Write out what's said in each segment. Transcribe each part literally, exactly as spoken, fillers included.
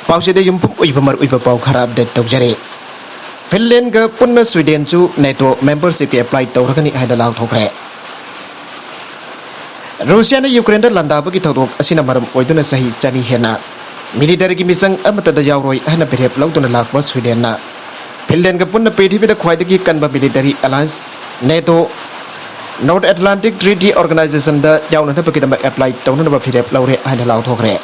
ꯄꯥꯎꯆꯦꯗ ꯌꯨꯝꯐꯝ ꯑꯣꯏꯕ ꯃꯔꯨꯑꯣꯏꯕ ꯄꯥꯎ ꯈꯔ ꯑꯞꯗꯦꯠ ꯇꯧꯖꯔꯤ꯫ ꯐꯤꯟꯂꯦꯟꯒ ꯄꯨꯟꯅ ꯁ꯭ꯋꯤꯗꯦꯟꯁꯨ ꯅꯦꯇꯣ ꯃꯦꯝꯕꯔꯁꯤꯞꯀꯤ ꯑꯦꯄ꯭ꯂꯥꯏ ꯇꯧꯔꯒꯅꯤ ꯍꯥꯏꯅ ꯂꯥꯎꯊꯣꯛꯈ꯭ꯔꯦ꯫ ꯔꯨꯁꯤꯌꯥꯅ ꯌꯨꯀ꯭ꯔꯦꯟꯗ ꯂꯥꯟꯗꯥꯕꯒꯤ ꯊꯧꯗꯣꯛ ꯑꯁꯤꯅ ꯃꯔꯝ ꯑꯣꯏꯗꯨꯅ ꯆꯍꯤ ꯆꯅꯤ ꯍꯦꯟꯅ ꯃꯤꯂꯤꯇꯔꯤꯒꯤ ꯃꯤꯆꯪ ꯑꯃꯠꯇꯗ ꯌꯥꯎꯔꯣꯏ ꯍꯥꯏꯅ ꯐꯤꯔꯦꯞ ꯂꯧꯗꯨꯅ ꯂꯥꯛꯄ ꯁ꯭ꯋꯤꯗꯦꯟꯅ ꯐꯤꯟꯂꯦꯟꯒ ꯄꯨꯟꯅ ꯄ꯭ꯔꯤꯊꯤꯕꯤꯗ ꯈ꯭ꯋꯥꯏꯗꯒꯤ ꯀꯟꯕ military alliance NATO, North Atlantic treaty ꯑꯣꯔꯒꯅꯥꯏꯖꯦꯁꯟꯗ ꯌꯥꯎꯅꯅꯕꯒꯤꯗꯃꯛ ꯑꯦꯄ꯭ꯂꯥꯏ ꯇꯧꯅꯅꯕ ꯐꯤꯔꯦꯞ ꯂꯧꯔꯦ ꯍꯥꯏꯅ ꯂꯥꯎꯊꯣꯛꯈ꯭ꯔꯦ꯫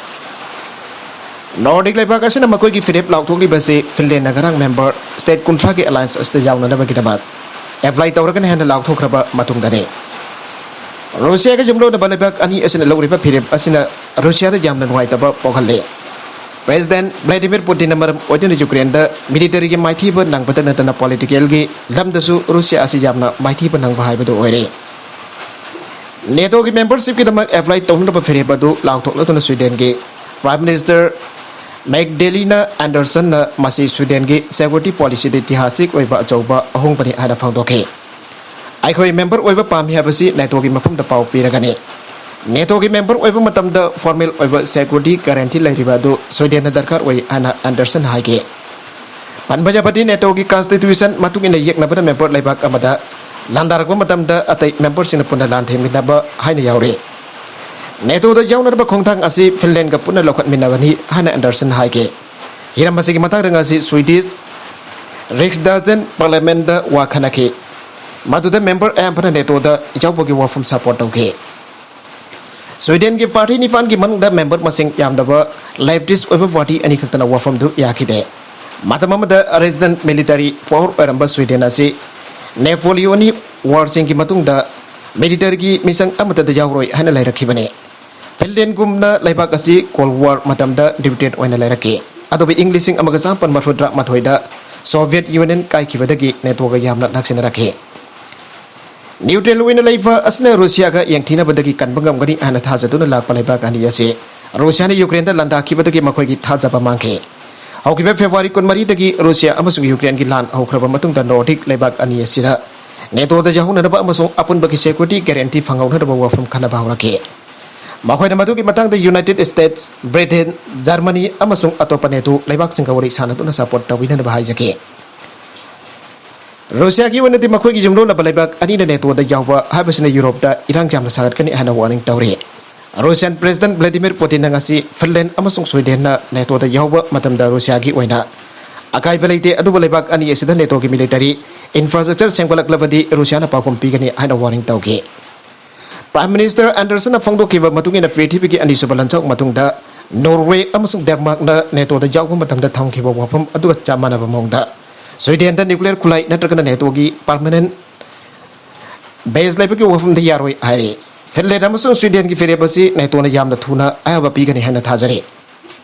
ꯅꯣꯔꯗꯤꯛ ꯂꯩꯕꯥꯛ ꯑꯁꯤꯅ ꯃꯈꯣꯏꯒꯤ ꯐꯤꯔꯦꯞ ꯂꯥꯎꯊꯣꯛꯂꯤꯕꯁꯤ ꯐꯤꯟꯂꯦꯟꯅ ꯉꯔꯥꯡ ꯃꯦꯝꯕꯔ ꯁ꯭ꯇꯦꯠ ꯀꯨꯟꯊ꯭ꯔꯥꯒꯤ ꯑꯦꯂꯥꯌꯟꯁ ꯑꯁꯤꯗ ꯌꯥꯎꯅꯅꯕꯒꯤꯗꯃꯛ ꯑꯦꯄ꯭ꯂꯥꯏ ꯇꯧꯔꯒꯅꯤ ꯍꯥꯏꯅ ꯂꯥꯎꯊꯣꯛꯈ꯭ꯔꯕ ꯃꯇꯨꯡꯗꯅꯤ꯫ ꯔꯨꯁꯤꯌꯥꯒ ꯌꯨꯝꯂꯣꯟꯅꯕ ꯂꯩꯕꯥꯛ ꯑꯅꯤ ꯑꯁꯤꯅ ꯂꯧꯔꯤꯕ ꯐꯤꯔꯦꯞ ꯑꯁꯤꯅ ꯔꯨꯁꯤꯌꯥꯗ ꯌꯥꯝꯅ ꯅꯨꯡꯉꯥꯏꯇꯕ ꯄꯣꯛꯍꯜꯂꯤ꯫ ꯄ꯭ꯔꯦꯁꯤꯗꯦꯟꯠ ꯚ꯭ꯂꯥꯗꯤꯃꯤꯔ ꯄꯨꯇꯤꯟꯅ ꯃꯔꯝ ꯑꯣꯏꯗꯨꯅ ꯌꯨꯀ꯭ꯔꯦꯟꯗ ꯃꯤꯂꯤꯇꯔꯤꯒꯤ ꯃꯥꯏꯊꯤꯕ ꯅꯪꯕꯇ ꯅꯠꯇꯅ ꯄꯣꯂꯤꯇꯤꯀꯦꯜꯒꯤ ꯂꯝꯗꯁꯨ ꯔꯨꯁꯤꯌꯥ ꯑꯁꯤ ꯌꯥꯝꯅ ꯃꯥꯏꯊꯤꯕ ꯅꯪꯕ ꯍꯥꯏꯕꯗꯨ ꯑꯣꯏꯔꯦ꯫ ꯅꯦꯇꯣꯒꯤ ꯃꯦꯝꯕꯔꯁꯤꯞꯀꯤꯗꯃꯛ ꯑꯦꯄ꯭ꯂꯥꯏ ꯇꯧꯅꯅꯕ ꯐꯤꯔꯦꯞ ꯑꯗꯨ ꯂꯥꯎꯊꯣꯛꯂꯗꯨꯅ ꯁ꯭ꯋꯤꯗꯦꯟꯒꯤ ꯄ꯭ꯔꯥꯏꯝ ꯃꯤꯅꯤꯁꯇꯔ ꯃꯦꯛꯗꯦꯂꯤꯅꯥ ꯑꯦꯟꯗꯔꯁꯟꯅ ꯃꯁꯤ ꯁ꯭ꯋꯤꯗꯦꯟꯒꯤ ꯁꯦꯀ꯭ꯌꯨꯔꯤꯇꯤ ꯄꯣꯂꯤꯁꯤꯗ ꯏꯇꯤꯍꯥꯁꯤꯛ ꯑꯣꯏꯕ ꯑꯆꯧꯕ ꯑꯍꯣꯡꯕꯅꯤ ꯍꯥꯏꯅ ꯐꯣꯡꯗꯣꯛꯈꯤ꯫ ꯑꯩꯈꯣꯏ ꯃꯦꯝꯕꯔ ꯑꯣꯏꯕ ꯄꯥꯝꯃꯤ ꯍꯥꯏꯕꯁꯤ ꯅꯦꯇꯣꯒꯤ ꯃꯐꯝꯗ ꯄꯥꯎ ꯄꯤꯔꯒꯅꯤ꯫ ꯅꯦꯇꯣꯒꯤ ꯃꯦꯝꯕꯔ ꯑꯣꯏꯕ ꯃꯇꯝꯗ ꯐꯣꯔꯃꯦꯜ ꯑꯣꯏꯕ ꯁꯦꯀ꯭ꯌꯨꯔꯤꯇꯤ ꯒꯥꯔꯦꯟꯇꯤ ꯂꯩꯔꯤꯕ ꯑꯗꯨ ꯁ꯭ꯋꯤꯗꯦꯟꯅ ꯗꯔꯀꯥꯔ ꯑꯣꯏ ꯍꯥꯏꯅ ꯑꯦꯟꯗꯔꯁꯟ ꯍꯥꯏꯈꯤ꯫ ꯄꯟꯕ ꯌꯥꯕꯗꯤ ꯅꯦꯇꯣꯒꯤ ꯀꯟꯁꯇꯤꯇ꯭ꯌꯨꯁꯟ ꯃꯇꯨꯡ ꯏꯟꯅ ꯌꯦꯛꯅꯕꯗ ꯃꯦꯝꯕꯔ ꯂꯩꯕꯥꯛ ꯑꯃꯗ ꯂꯥꯟꯗꯥꯔꯛꯄ ꯃꯇꯝꯗ ꯑꯇꯩ ꯃꯦꯝꯕꯔꯁꯤꯡꯅ ꯄꯨꯟꯅ ꯂꯥꯟꯊꯦꯡꯃꯤꯟꯅꯕ ꯍꯥꯏꯅ ꯌꯥꯎꯔꯤ꯫ ꯅꯦꯇꯣꯗ ꯌꯥꯎꯅꯅꯕ ꯈꯣꯡꯊꯥꯡ ꯑꯁꯤ ꯐꯤꯟꯂꯦꯟꯒ ꯄꯨꯟꯅ ꯂꯧꯈꯠꯃꯤꯟꯅꯕꯅꯤ ꯍꯥꯏꯅ ꯑꯦꯟꯗꯔꯁꯟ ꯍꯥꯏꯈꯤ꯫ ꯍꯤꯔꯝ ꯑꯁꯤꯒꯤ ꯃꯇꯥꯡꯗ ꯉꯁꯤ ꯁ꯭ꯋꯤꯗꯤꯁ ꯔꯤꯛꯁꯗꯥꯖꯟ ꯄꯥꯔꯂꯤꯌꯥꯃꯦꯟꯗ ꯋꯥ ꯈꯟꯅꯈꯤ꯫ ꯃꯗꯨꯗ ꯃꯦꯝꯕꯔ ꯑꯌꯥꯝꯕꯅ ꯅꯦꯇꯣꯗ ꯌꯥꯎꯕꯒꯤ ꯋꯥꯐꯝ ꯁꯄꯣꯔꯠ ꯇꯧꯈꯤ꯫ ꯁ꯭ꯋꯤꯗꯦꯟꯒꯤ ꯄꯥꯔꯇꯤ ꯅꯤꯄꯥꯟꯒꯤ ꯃꯅꯨꯡꯗ ꯃꯦꯝꯕꯔ ꯃꯁꯤꯡ ꯌꯥꯝꯗꯕ ꯂꯦꯐꯇꯤꯁ ꯑꯣꯏꯕ ꯄꯥꯔꯇꯤ ꯑꯅꯤꯈꯛꯇꯅ ꯋꯥꯐꯝꯗꯨ ꯌꯥꯈꯤꯗꯦ꯫ ꯃꯇꯝ ꯑꯃꯗ ꯔꯦꯁꯤꯗꯦꯟꯠ ꯃꯤꯂꯤꯇꯔꯤ ꯄꯋꯥꯔ ꯑꯣꯏꯔꯝꯕ ꯁ꯭ꯋꯤꯗꯦꯟ ꯑꯁꯤ ꯅꯦꯄꯣꯂꯤꯌꯣꯟꯒꯤ ꯋꯥꯔꯁꯤꯡꯒꯤ ꯃꯇꯨꯡꯗ ꯃꯤꯂꯤꯇꯔꯤꯒꯤ ꯃꯤꯆꯪ ꯑꯃꯠꯇꯗ ꯌꯥꯎꯔꯣꯏ ꯍꯥꯏꯅ ꯂꯩꯔꯛꯈꯤꯕꯅꯤ꯫ ꯐꯤꯟꯂꯦꯟꯒꯨꯝꯅ ꯂꯩꯕꯥꯛ ꯑꯁꯤ ꯀꯣꯜꯗ ꯋꯥꯔ ꯃꯇꯝꯗ ꯗꯤꯕꯤꯇꯦꯠ ꯑꯣꯏꯅ ꯂꯩꯔꯛꯈꯤ꯫ ꯑꯗꯨꯕꯨ ꯏꯪ ꯂꯤꯁꯤꯡ ꯑꯃꯒ ꯆꯥꯃꯥꯄꯟ ꯃꯔꯤꯐꯨꯇꯔꯥ ꯃꯥꯊꯣꯏꯗ ꯁꯣꯚꯤꯌꯦꯠ ꯌꯨꯅꯤꯌꯟ ꯀꯥꯏꯈꯤꯕꯗꯒꯤ ꯅꯦꯇꯣꯒ ꯌꯥꯝꯅ ꯅꯛꯁꯤꯟꯅꯔꯛꯈꯤ꯫ ꯅ꯭ꯌꯨꯇ꯭ꯔꯦꯜ ꯑꯣꯏꯅ ꯂꯩꯕ ꯑꯁꯤꯅ ꯔꯨꯁꯤꯌꯥꯒ ꯌꯦꯡꯊꯤꯅꯕꯗꯒꯤ ꯀꯟꯕ ꯉꯝꯒꯅꯤ ꯍꯥꯏꯅ ꯊꯥꯖꯗꯨꯅ ꯂꯥꯛꯄ ꯂꯩꯕꯥꯛ ꯑꯅꯤ ꯑꯁꯤ ꯔꯨꯁꯤꯌꯥꯅ ꯌꯨꯀ꯭ꯔꯦꯟꯗ ꯂꯥꯟꯗꯥꯈꯤꯕꯗꯒꯤ ꯃꯈꯣꯏꯒꯤ ꯊꯥꯖꯕ ꯃꯥꯡꯈꯤ꯫ ꯍꯧꯈꯤꯕ ꯐꯦꯕ꯭ꯔꯨꯋꯥꯔꯤ ꯀꯨꯟꯃꯔꯤꯗꯒꯤ ꯔꯨꯁꯤꯌꯥ ꯑꯃꯁꯨꯡ ꯌꯨꯀ꯭ꯔꯦꯟꯒꯤ ꯂꯥꯟ ꯍꯧꯈ꯭ꯔꯕ ꯃꯇꯨꯡꯗ ꯅꯣꯔꯗꯤꯛ ꯂꯩꯕꯥꯛ ꯑꯅꯤ ꯑꯁꯤꯗ ꯅꯦꯇꯣꯗ ꯌꯥꯎꯍꯧꯅꯅꯕ ꯑꯃꯁꯨꯡ ꯑꯄꯨꯟꯕꯒꯤ ꯁꯦꯀ꯭ꯌꯨꯔꯤꯇꯤ ꯒꯥꯔꯦꯟꯇꯤ ꯐꯪꯍꯧꯅꯅꯕ ꯋꯥꯐꯝ ꯈꯟꯅꯕ ꯍꯧꯔꯛꯈꯤ꯫ ꯃꯈꯣꯏꯅ ꯃꯗꯨꯒꯤ ꯃꯇꯥꯡꯗ United States, Britain, Germany ꯑꯃꯁꯨꯡ ꯑꯇꯣꯞꯄ NATO ꯂꯩꯕꯥꯛꯁꯤꯡꯒ ꯋꯥꯔꯤ ꯁꯥꯟꯅꯗꯨꯅ support ꯇꯧꯕꯤꯅꯅꯕ ꯍꯥꯏꯖꯈꯤ꯫ ꯔꯨꯁꯤꯌꯥꯒꯤ ꯑꯣꯏꯅꯗꯤ ꯃꯈꯣꯏꯒꯤ ꯌꯨꯝꯂꯣꯟꯅꯕ ꯂꯩꯕꯥꯛ ꯑꯅꯤꯅ NATOꯗ ꯌꯥꯎꯕ ꯍꯥꯏꯕꯁꯤꯅ ꯌꯨꯔꯣꯞꯇ ꯏꯔꯥꯡ ꯌꯥꯝꯅ ꯁꯥꯒꯠꯀꯅꯤ ꯍꯥꯏꯅ warning ꯇꯧꯔꯤ꯫ Russian President Vladimir Putinꯅ ꯉꯁꯤ ꯐꯤꯟꯂꯦꯟ ꯑꯃꯁꯨꯡ ꯁ꯭ꯋꯤꯗꯦꯟꯅ NATOꯗ ꯌꯥꯎꯕ ꯃꯇꯝꯗ ꯔꯨꯁꯤꯌꯥꯒꯤ ꯑꯣꯏꯅ ꯑꯀꯥꯏꯕ ꯂꯩꯇꯦ, ꯑꯗꯨꯕꯨ ꯂꯩꯕꯥꯛ ꯑꯅꯤ ꯑꯁꯤꯗ NATOꯒꯤ military infrastructure ꯁꯦꯝꯒꯠꯂꯛꯂꯕꯗꯤ ꯔꯨꯁꯤꯌꯥꯅ ꯄꯥꯎꯈꯨꯝ ꯄꯤꯒꯅꯤ ꯍꯥꯏꯅ warning ꯇꯧꯈꯤ꯫ Prime Minister Andersonꯅ ꯐꯣꯡꯗꯣꯛꯈꯤꯕ ꯃꯇꯨꯡ ꯏꯟꯅ, ꯄ꯭ꯔꯤꯊꯤꯕꯤꯒꯤ ꯑꯅꯤꯁꯨꯕ ꯂꯥꯟꯖꯥꯎ ꯃꯇꯨꯡꯗ Norway ꯑꯃꯁꯨꯡ Denmarkꯅ NATOꯗ ꯌꯥꯎꯕ ꯃꯇꯝꯗ ꯊꯝꯈꯤꯕ ꯋꯥꯐꯝ ꯑꯗꯨꯒ ꯆꯞ ꯃꯥꯟꯅꯕ ꯃꯑꯣꯡꯗ ꯁ꯭ꯋꯤꯗꯦꯟꯗ nuclear ꯈꯨꯠꯂꯥꯏ ꯅꯠꯇ꯭ꯔꯒꯅ NATOꯒꯤ permanent base ꯂꯩꯕꯒꯤ ꯋꯥꯐꯝꯗ ꯌꯥꯔꯣꯏ ꯍꯥꯏꯔꯤ꯫ ꯐꯤꯟꯂꯦꯟ ꯑꯃꯁꯨꯡ ꯁ꯭ꯋꯤꯗꯦꯟꯒꯤ ꯐꯤꯔꯦꯞ ꯑꯁꯤ NATOꯅ ꯌꯥꯝꯅ ꯊꯨꯅ ꯑꯌꯥꯕ ꯄꯤꯒꯅꯤ ꯍꯥꯏꯅ ꯊꯥꯖꯔꯤ꯫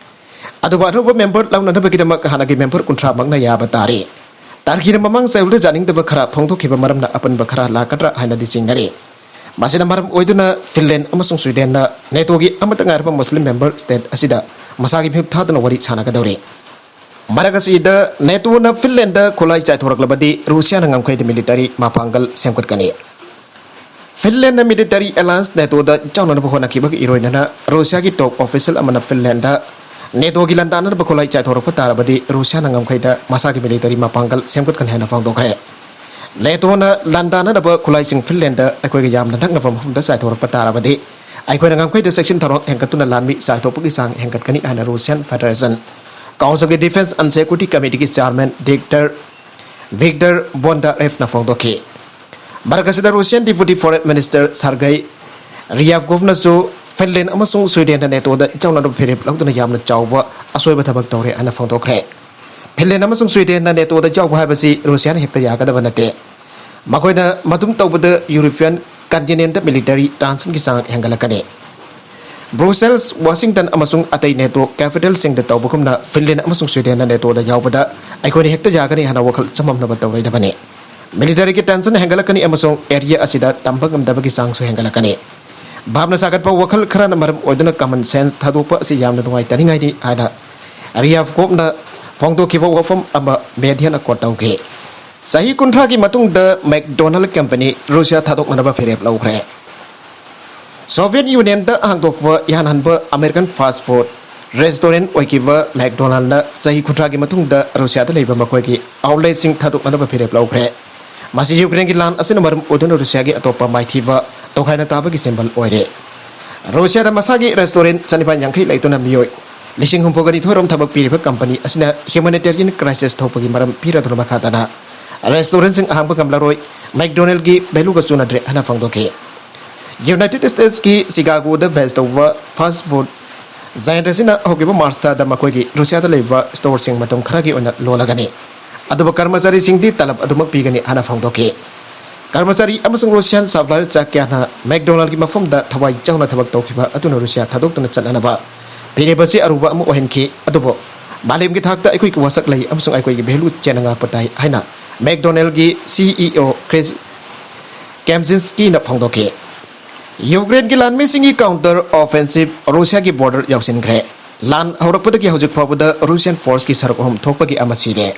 ꯑꯗꯨꯕꯨ ꯑꯅꯧꯕ member ꯂꯧꯅꯅꯕꯒꯤꯗꯃꯛ ꯍꯥꯟꯅꯒꯤ member ꯀꯨꯟꯊ꯭ꯔꯥ ꯃꯛꯅ ꯌꯥꯕ ꯇꯥꯔꯤ꯫ ꯇꯔꯀꯤꯅ ꯃꯃꯥꯡ ꯆꯌꯣꯜꯗ ꯌꯥꯅꯤꯡꯗꯕ ꯈꯔ ꯐꯣꯡꯗꯣꯛꯈꯤꯕ ꯃꯔꯝꯅ ꯑꯄꯨꯟꯕ ꯈꯔ ꯂꯥꯛꯀꯗ꯭ꯔꯥ ꯍꯥꯏꯅꯗꯤ ꯆꯤꯡꯅꯔꯤ꯫ ꯃꯁꯤꯅ ꯃꯔꯝ ꯑꯣꯏꯗꯨꯅ ꯐꯤꯟꯂꯦꯟ ꯑꯃꯁꯨꯡ ꯁ꯭ꯋꯤꯗꯦꯟꯅ NATOꯒꯤ ꯑꯃꯠꯇ ꯉꯥꯏꯔꯕ Muslim member state ꯑꯁꯤꯗ ꯃꯁꯥꯒꯤ ꯃꯤꯍꯨꯠ ꯊꯥꯗꯨꯅ ꯋꯥꯔꯤ ꯁꯥꯟꯅꯒꯗꯧꯔꯤ꯫ ꯃꯔꯛ ꯑꯁꯤꯗ NATOꯅ ꯐꯤꯟꯂꯦꯟꯗ ꯈꯨꯠꯂꯥꯏ ꯆꯥꯏꯊꯣꯔꯛꯂꯕꯗꯤ ꯔꯨꯁꯤꯌꯥꯅ ꯉꯝꯈꯩꯗ military ꯃꯄꯥꯡꯒꯜ ꯁꯦꯝꯒꯠꯀꯅꯤ꯫ ꯐꯤꯟꯂꯦꯟꯅ military alliance NATOꯗ ꯌꯥꯎꯅꯅꯕ ꯍꯣꯠꯅꯈꯤꯕꯒ ꯏꯔꯣꯏꯅꯅ ꯔꯨꯁꯤꯌꯥꯒꯤ top official ꯑꯃꯅ ꯐꯤꯟꯂꯦꯟꯗ NATOꯒꯤ ꯂꯥꯟꯗꯥꯅꯅꯕ ꯈꯨꯠꯂꯥꯏ ꯆꯥꯏꯊꯣꯔꯛꯄ ꯇꯥꯔꯕꯗꯤ ꯔꯨꯁꯤꯌꯥꯅ ꯉꯝꯈꯩꯗ ꯃꯁꯥꯒꯤ military ꯃꯄꯥꯡꯒꯜ ꯁꯦꯝꯒꯠꯀꯅꯤ ꯍꯥꯏꯅ ꯐꯣꯡꯗꯣꯛꯈ꯭ꯔꯦ꯫ NATOꯅ ꯂꯥꯟꯗꯥꯅꯅꯕ ꯈꯨꯠꯂꯥꯏꯁꯤꯡ ꯐꯤꯟꯂꯦꯟꯗ ꯑꯩꯈꯣꯏꯒ ꯌꯥꯝꯅ ꯅꯛꯅꯕ ꯃꯐꯝꯗ ꯆꯥꯏꯊꯣꯔꯛꯄ ꯇꯥꯔꯕꯗꯤ ꯑꯩꯈꯣꯏꯅ ꯉꯝꯈꯩꯗ ꯆꯦꯛꯁꯤꯟ ꯊꯧꯔꯥꯡ ꯍꯦꯟꯒꯠꯇꯨꯅ ꯂꯥꯟꯃꯤ ꯆꯥꯏꯊꯣꯛꯄꯒꯤ ꯆꯥꯡ ꯍꯦꯟꯒꯠꯀꯅꯤ ꯍꯥꯏꯅ Russian Federation Councilꯒꯤ Defence and Security Committeeꯒꯤ chairman Dieter Viktor Bondarevꯅ ꯐꯣꯡꯗꯣꯛꯈꯤ꯫ ꯃꯔꯛ ꯑꯁꯤꯗ Russian Deputy Foreign Minister Sergei Ryabkovꯅꯁꯨ ꯐꯤꯟꯂꯦꯟ ꯑꯃꯁꯨꯡ ꯁ꯭ꯋꯤꯗꯦꯟꯅ NATOꯗ ꯌꯥꯎꯅꯅꯕ ꯐꯤꯔꯦꯞ ꯂꯧꯗꯨꯅ ꯌꯥꯝꯅ ꯆꯥꯎꯕ ꯑꯁꯣꯏꯕ ꯊꯕꯛ ꯇꯧꯔꯦ ꯍꯥꯏꯅ ꯐꯣꯡꯗꯣꯛꯈ꯭ꯔꯦ꯫ ꯐꯤꯟꯂꯦꯟ ꯑꯃꯁꯨꯡ ꯁ꯭ꯋꯤꯗꯦꯟꯅ NATOꯗ ꯌꯥꯎꯕ ꯍꯥꯏꯕꯁꯤ ꯔꯨꯁꯤꯌꯥꯅ ꯍꯦꯛꯇ ꯌꯥꯒꯗꯕ ꯅꯠꯇꯦ꯫ ꯃꯈꯣꯏꯅ ꯃꯗꯨꯝ ꯇꯧꯕꯗ European continentꯇ military tensionꯒꯤ ꯆꯥꯡ ꯍꯦꯟꯒꯠꯂꯛꯀꯅꯤ꯫ Brussels, Washington ꯑꯃꯁꯨꯡ ꯑꯇꯩ NATO capitalꯁꯤꯡꯗ ꯇꯧꯕꯒꯨꯝꯅ ꯐꯤꯟꯂꯦꯟ ꯑꯃꯁꯨꯡ ꯁ꯭ꯋꯤꯗꯦꯟꯅ NATOꯗ ꯌꯥꯎꯕꯗ ꯑꯩꯈꯣꯏꯅ ꯍꯦꯛꯇ ꯌꯥꯒꯅꯤ ꯍꯥꯏꯅ ꯋꯥꯈꯜ ꯆꯃꯝꯅꯕ ꯇꯧꯔꯣꯏꯗꯕꯅꯤ꯫ Militaryꯒꯤ tension ꯍꯦꯟꯒꯠꯂꯛꯀꯅꯤ ꯑꯃꯁꯨꯡ area ꯑꯁꯤꯗ ꯇꯝꯕ ꯉꯝꯗꯕꯒꯤ ꯆꯥꯡꯁꯨ ꯍꯦꯟꯒꯠꯂꯛꯀꯅꯤ꯫ ꯚꯥꯞꯅ ꯁꯥꯒꯠꯄ ꯋꯥꯈꯜ ꯈꯔꯅ ꯃꯔꯝ ꯑꯣꯏꯗꯨꯅ common sense ꯊꯥꯗꯣꯛꯄ ꯑꯁꯤ ꯌꯥꯝꯅ ꯅꯨꯡꯉꯥꯏꯇꯅꯤꯡꯉꯥꯏꯅꯤ ꯍꯥꯏꯅ Ryabkovꯅ ꯐꯣꯡꯗꯣꯛꯈꯤꯕ ꯋꯥꯐꯝ ꯑꯃ mediaꯅ quote ꯇꯧꯈꯤ꯫ ꯆꯍꯤ ꯀꯨꯟꯊ꯭ꯔꯥꯒꯤ ꯃꯇꯨꯡꯗ McDonald company ꯔꯨꯁꯤꯌꯥ ꯊꯥꯗꯣꯛꯅꯅꯕ ꯐꯤꯔꯦꯞ ꯂꯧꯈ꯭ꯔꯦ꯫ Soviet Unionꯗ ꯍꯥꯡꯗꯣꯛꯄ ꯏꯍꯥꯟ ꯍꯥꯟꯕ American fast food restaurant ꯑꯣꯏꯈꯤꯕ McDonaldꯅ ꯆꯍꯤ ꯀꯨꯟꯊ꯭ꯔꯥꯒꯤ ꯃꯇꯨꯡꯗ ꯔꯨꯁꯤꯌꯥꯗ ꯂꯩꯕ ꯃꯈꯣꯏꯒꯤ outletꯁꯤꯡ ꯊꯥꯗꯣꯛꯅꯅꯕ ꯐꯤꯔꯦꯞ ꯂꯧꯈ꯭ꯔꯦ꯫ ꯃꯁꯤ ꯌꯨꯀ꯭ꯔꯦꯟꯒꯤ ꯂꯥꯟ ꯑꯁꯤꯅ ꯃꯔꯝ ꯑꯣꯏꯗꯨꯅ ꯔꯨꯁꯤꯌꯥꯒꯤ ꯑꯇꯣꯞꯄ ꯃꯥꯏꯊꯤꯕ ꯇꯣꯈꯥꯏꯅ ꯇꯥꯕꯒꯤ symbol ꯑꯣꯏꯔꯦ꯫ ꯔꯨꯁꯤꯌꯥꯗ ꯃꯁꯥꯒꯤ restaurant ꯆꯅꯤꯄꯥꯟ ꯌꯥꯡꯈꯩ ꯂꯩꯇꯨꯅ ꯃꯤꯑꯣꯏ ꯂꯤꯁꯤꯡ ꯍꯨꯝꯐꯨꯒ ꯅꯤꯊꯣꯏ ꯔꯣꯝ ꯊꯕꯛ ꯄꯤꯔꯤꯕ company ꯑꯁꯤꯅ humanitarian crisis ꯊꯣꯛꯄꯒꯤ ꯃꯔꯝ ꯄꯤꯔꯗꯨꯅ ꯃꯈꯥ ꯇꯥꯅ restaurantꯁꯤꯡ ꯑꯍꯥꯡꯕ ꯉꯝꯂꯔꯣꯏ, McDonaldꯒꯤ valueꯒ ꯆꯨꯅꯗ꯭ꯔꯦ ꯍꯥꯏꯅ ꯐꯣꯡꯗꯣꯛꯈꯤ꯫ United Statesꯀꯤ Chicagoꯗ base ꯇꯧꯕ fast food giant ꯑꯁꯤꯅ ꯍꯧꯈꯤꯕ March ꯊꯥꯗ ꯃꯈꯣꯏꯒꯤ ꯔꯨꯁꯤꯌꯥꯗ ꯂꯩꯕ storeꯁꯤꯡ ꯃꯇꯝ ꯈꯔꯒꯤ ꯑꯣꯏꯅ ꯂꯣꯜꯂꯒꯅꯤ, ꯑꯗꯨꯕꯨ ꯀꯔꯃꯆꯥꯔꯤꯁꯤꯡꯗꯤ ꯇꯂꯕ ꯑꯗꯨꯃꯛ ꯄꯤꯒꯅꯤ ꯍꯥꯏꯅ ꯐꯣꯡꯗꯣꯛꯈꯤ꯫ ꯀꯔꯃꯆꯥꯔꯤ ꯑꯃꯁꯨꯡ Russian supplier ꯆꯥ ꯀꯌꯥꯅ McDonaldꯒꯤ ꯃꯐꯝꯗ ꯊꯋꯥꯏ ꯌꯥꯎꯅ ꯊꯕꯛ ꯇꯧꯈꯤꯕ ꯑꯗꯨꯅ ꯔꯨꯁꯤꯌꯥ ꯊꯥꯗꯣꯛꯇꯨꯅ ꯆꯠꯅꯅꯕ ꯐꯤꯔꯦꯞ ꯑꯁꯤ ꯑꯔꯨꯕ ꯑꯃ ꯑꯣꯏꯍꯟꯈꯤ꯫ ꯑꯗꯨꯕꯨ ꯃꯥꯂꯦꯝꯒꯤ ꯊꯥꯛꯇ ꯑꯩꯈꯣꯏꯒꯤ ꯋꯥꯁꯛ ꯂꯩ ꯑꯃꯁꯨꯡ ꯑꯩꯈꯣꯏꯒꯤ value ꯆꯦꯟꯅ ꯉꯥꯛꯄ ꯇꯥꯏ ꯍꯥꯏꯅ McDonaldꯒꯤ CEO Chris Kempczinskiꯅ ꯐꯣꯡꯗꯣꯛꯈꯤ꯫ ꯌꯨꯀ꯭ꯔꯦꯟꯒꯤ ꯂꯥꯟꯃꯤꯁꯤꯡꯒꯤ counter offensive ꯔꯨꯁꯤꯌꯥꯒꯤ border ꯌꯧꯁꯤꯟꯈ꯭ꯔꯦ꯫ ꯂꯥꯟ ꯍꯧꯔꯛꯄꯗꯒꯤ ꯍꯧꯖꯤꯛ ꯐꯥꯎꯕꯗ Russian forceꯀꯤ ꯁꯔꯨꯛ ꯑꯍꯨꯝ ꯊꯣꯛꯄꯒꯤ ꯑꯃ ꯁꯤꯔꯦ꯫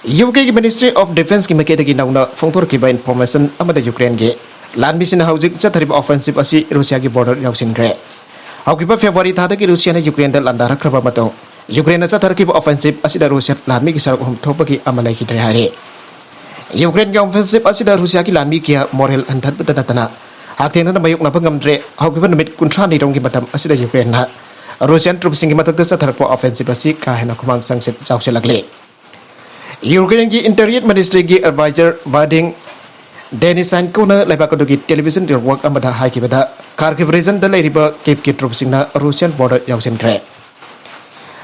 UKꯒꯤ Ministry of Defenceꯀꯤ ꯃꯥꯏꯀꯩꯗꯒꯤ ꯅꯧꯅ ꯐꯣꯡꯗꯣꯔꯛꯈꯤꯕ information ꯑꯃꯗ ꯌꯨꯀ꯭ꯔꯦꯟꯒꯤ ꯂꯥꯟꯃꯤꯁꯤꯡꯅ ꯍꯧꯖꯤꯛ ꯆꯠꯊꯔꯤꯕ offensive ꯑꯁꯤ ꯔꯨꯁꯤꯌꯥꯒꯤ border ꯌꯧꯁꯤꯟꯈ꯭ꯔꯦ꯫ ꯍꯧꯈꯤꯕ February ꯊꯥꯗꯒꯤ ꯔꯨꯁꯤꯌꯥꯅ ꯌꯨꯀ꯭ꯔꯦꯟꯗ ꯂꯥꯟꯗꯥꯔꯛꯈ꯭ꯔꯕ ꯃꯇꯨꯡ ꯌꯨꯀ꯭ꯔꯦꯟꯅ ꯆꯠꯊꯔꯛꯈꯤꯕ offensive ꯑꯁꯤꯗ ꯔꯨꯁꯤꯌꯥ ꯂꯥꯟꯃꯤꯒꯤ ꯁꯔꯨꯛ ꯑꯍꯨꯝ ꯊꯣꯛꯄꯒꯤ ꯑꯃ ꯂꯩꯈꯤꯗ꯭ꯔꯦ ꯍꯥꯏꯔꯤ꯫ ꯌꯨꯀ꯭ꯔꯦꯟꯒꯤ offensive ꯑꯁꯤꯗ ꯔꯨꯁꯤꯌꯥꯒꯤ ꯂꯥꯟꯃꯤ ꯀꯌꯥ morale ꯍꯟꯊꯍꯟꯕꯇ ꯅꯠꯇꯅ ꯍꯛꯊꯦꯡꯅꯅ ꯃꯥꯌꯣꯛꯅꯕ ꯉꯝꯗ꯭ꯔꯦ꯫ ꯍꯧꯈꯤꯕ ꯅꯨꯃꯤꯠ ꯀꯨꯟꯊ꯭ꯔꯥꯅꯤꯔꯣꯝꯒꯤ ꯃꯇꯝ ꯑꯁꯤꯗ ꯌꯨꯀ꯭ꯔꯦꯟꯅ Russian troops ꯁꯤꯡꯒꯤ ꯃꯊꯛꯇ ꯆꯠꯊꯔꯛꯄ offensive ꯑꯁꯤ ꯀꯥ ꯍꯦꯟꯅ ꯈꯨꯃꯥꯡ ꯆꯪꯁꯤꯜ-, ꯆꯥꯎꯁꯤꯜꯂꯛꯂꯤ꯫ ꯌꯨꯀ꯭ꯔꯦꯟꯒꯤ Interior Ministryꯒꯤ advisor Vadim Denisenkoꯅ ꯂꯩꯕꯥꯛ ꯑꯗꯨꯒꯤ television network ꯑꯃꯗ ꯍꯥꯏꯈꯤꯕꯗ, Kharkiv regionꯗ ꯂꯩꯔꯤꯕ Kyivꯀꯤ troops ꯁꯤꯡꯅ Russian border ꯌꯧꯁꯤꯟꯈ꯭ꯔꯦ꯫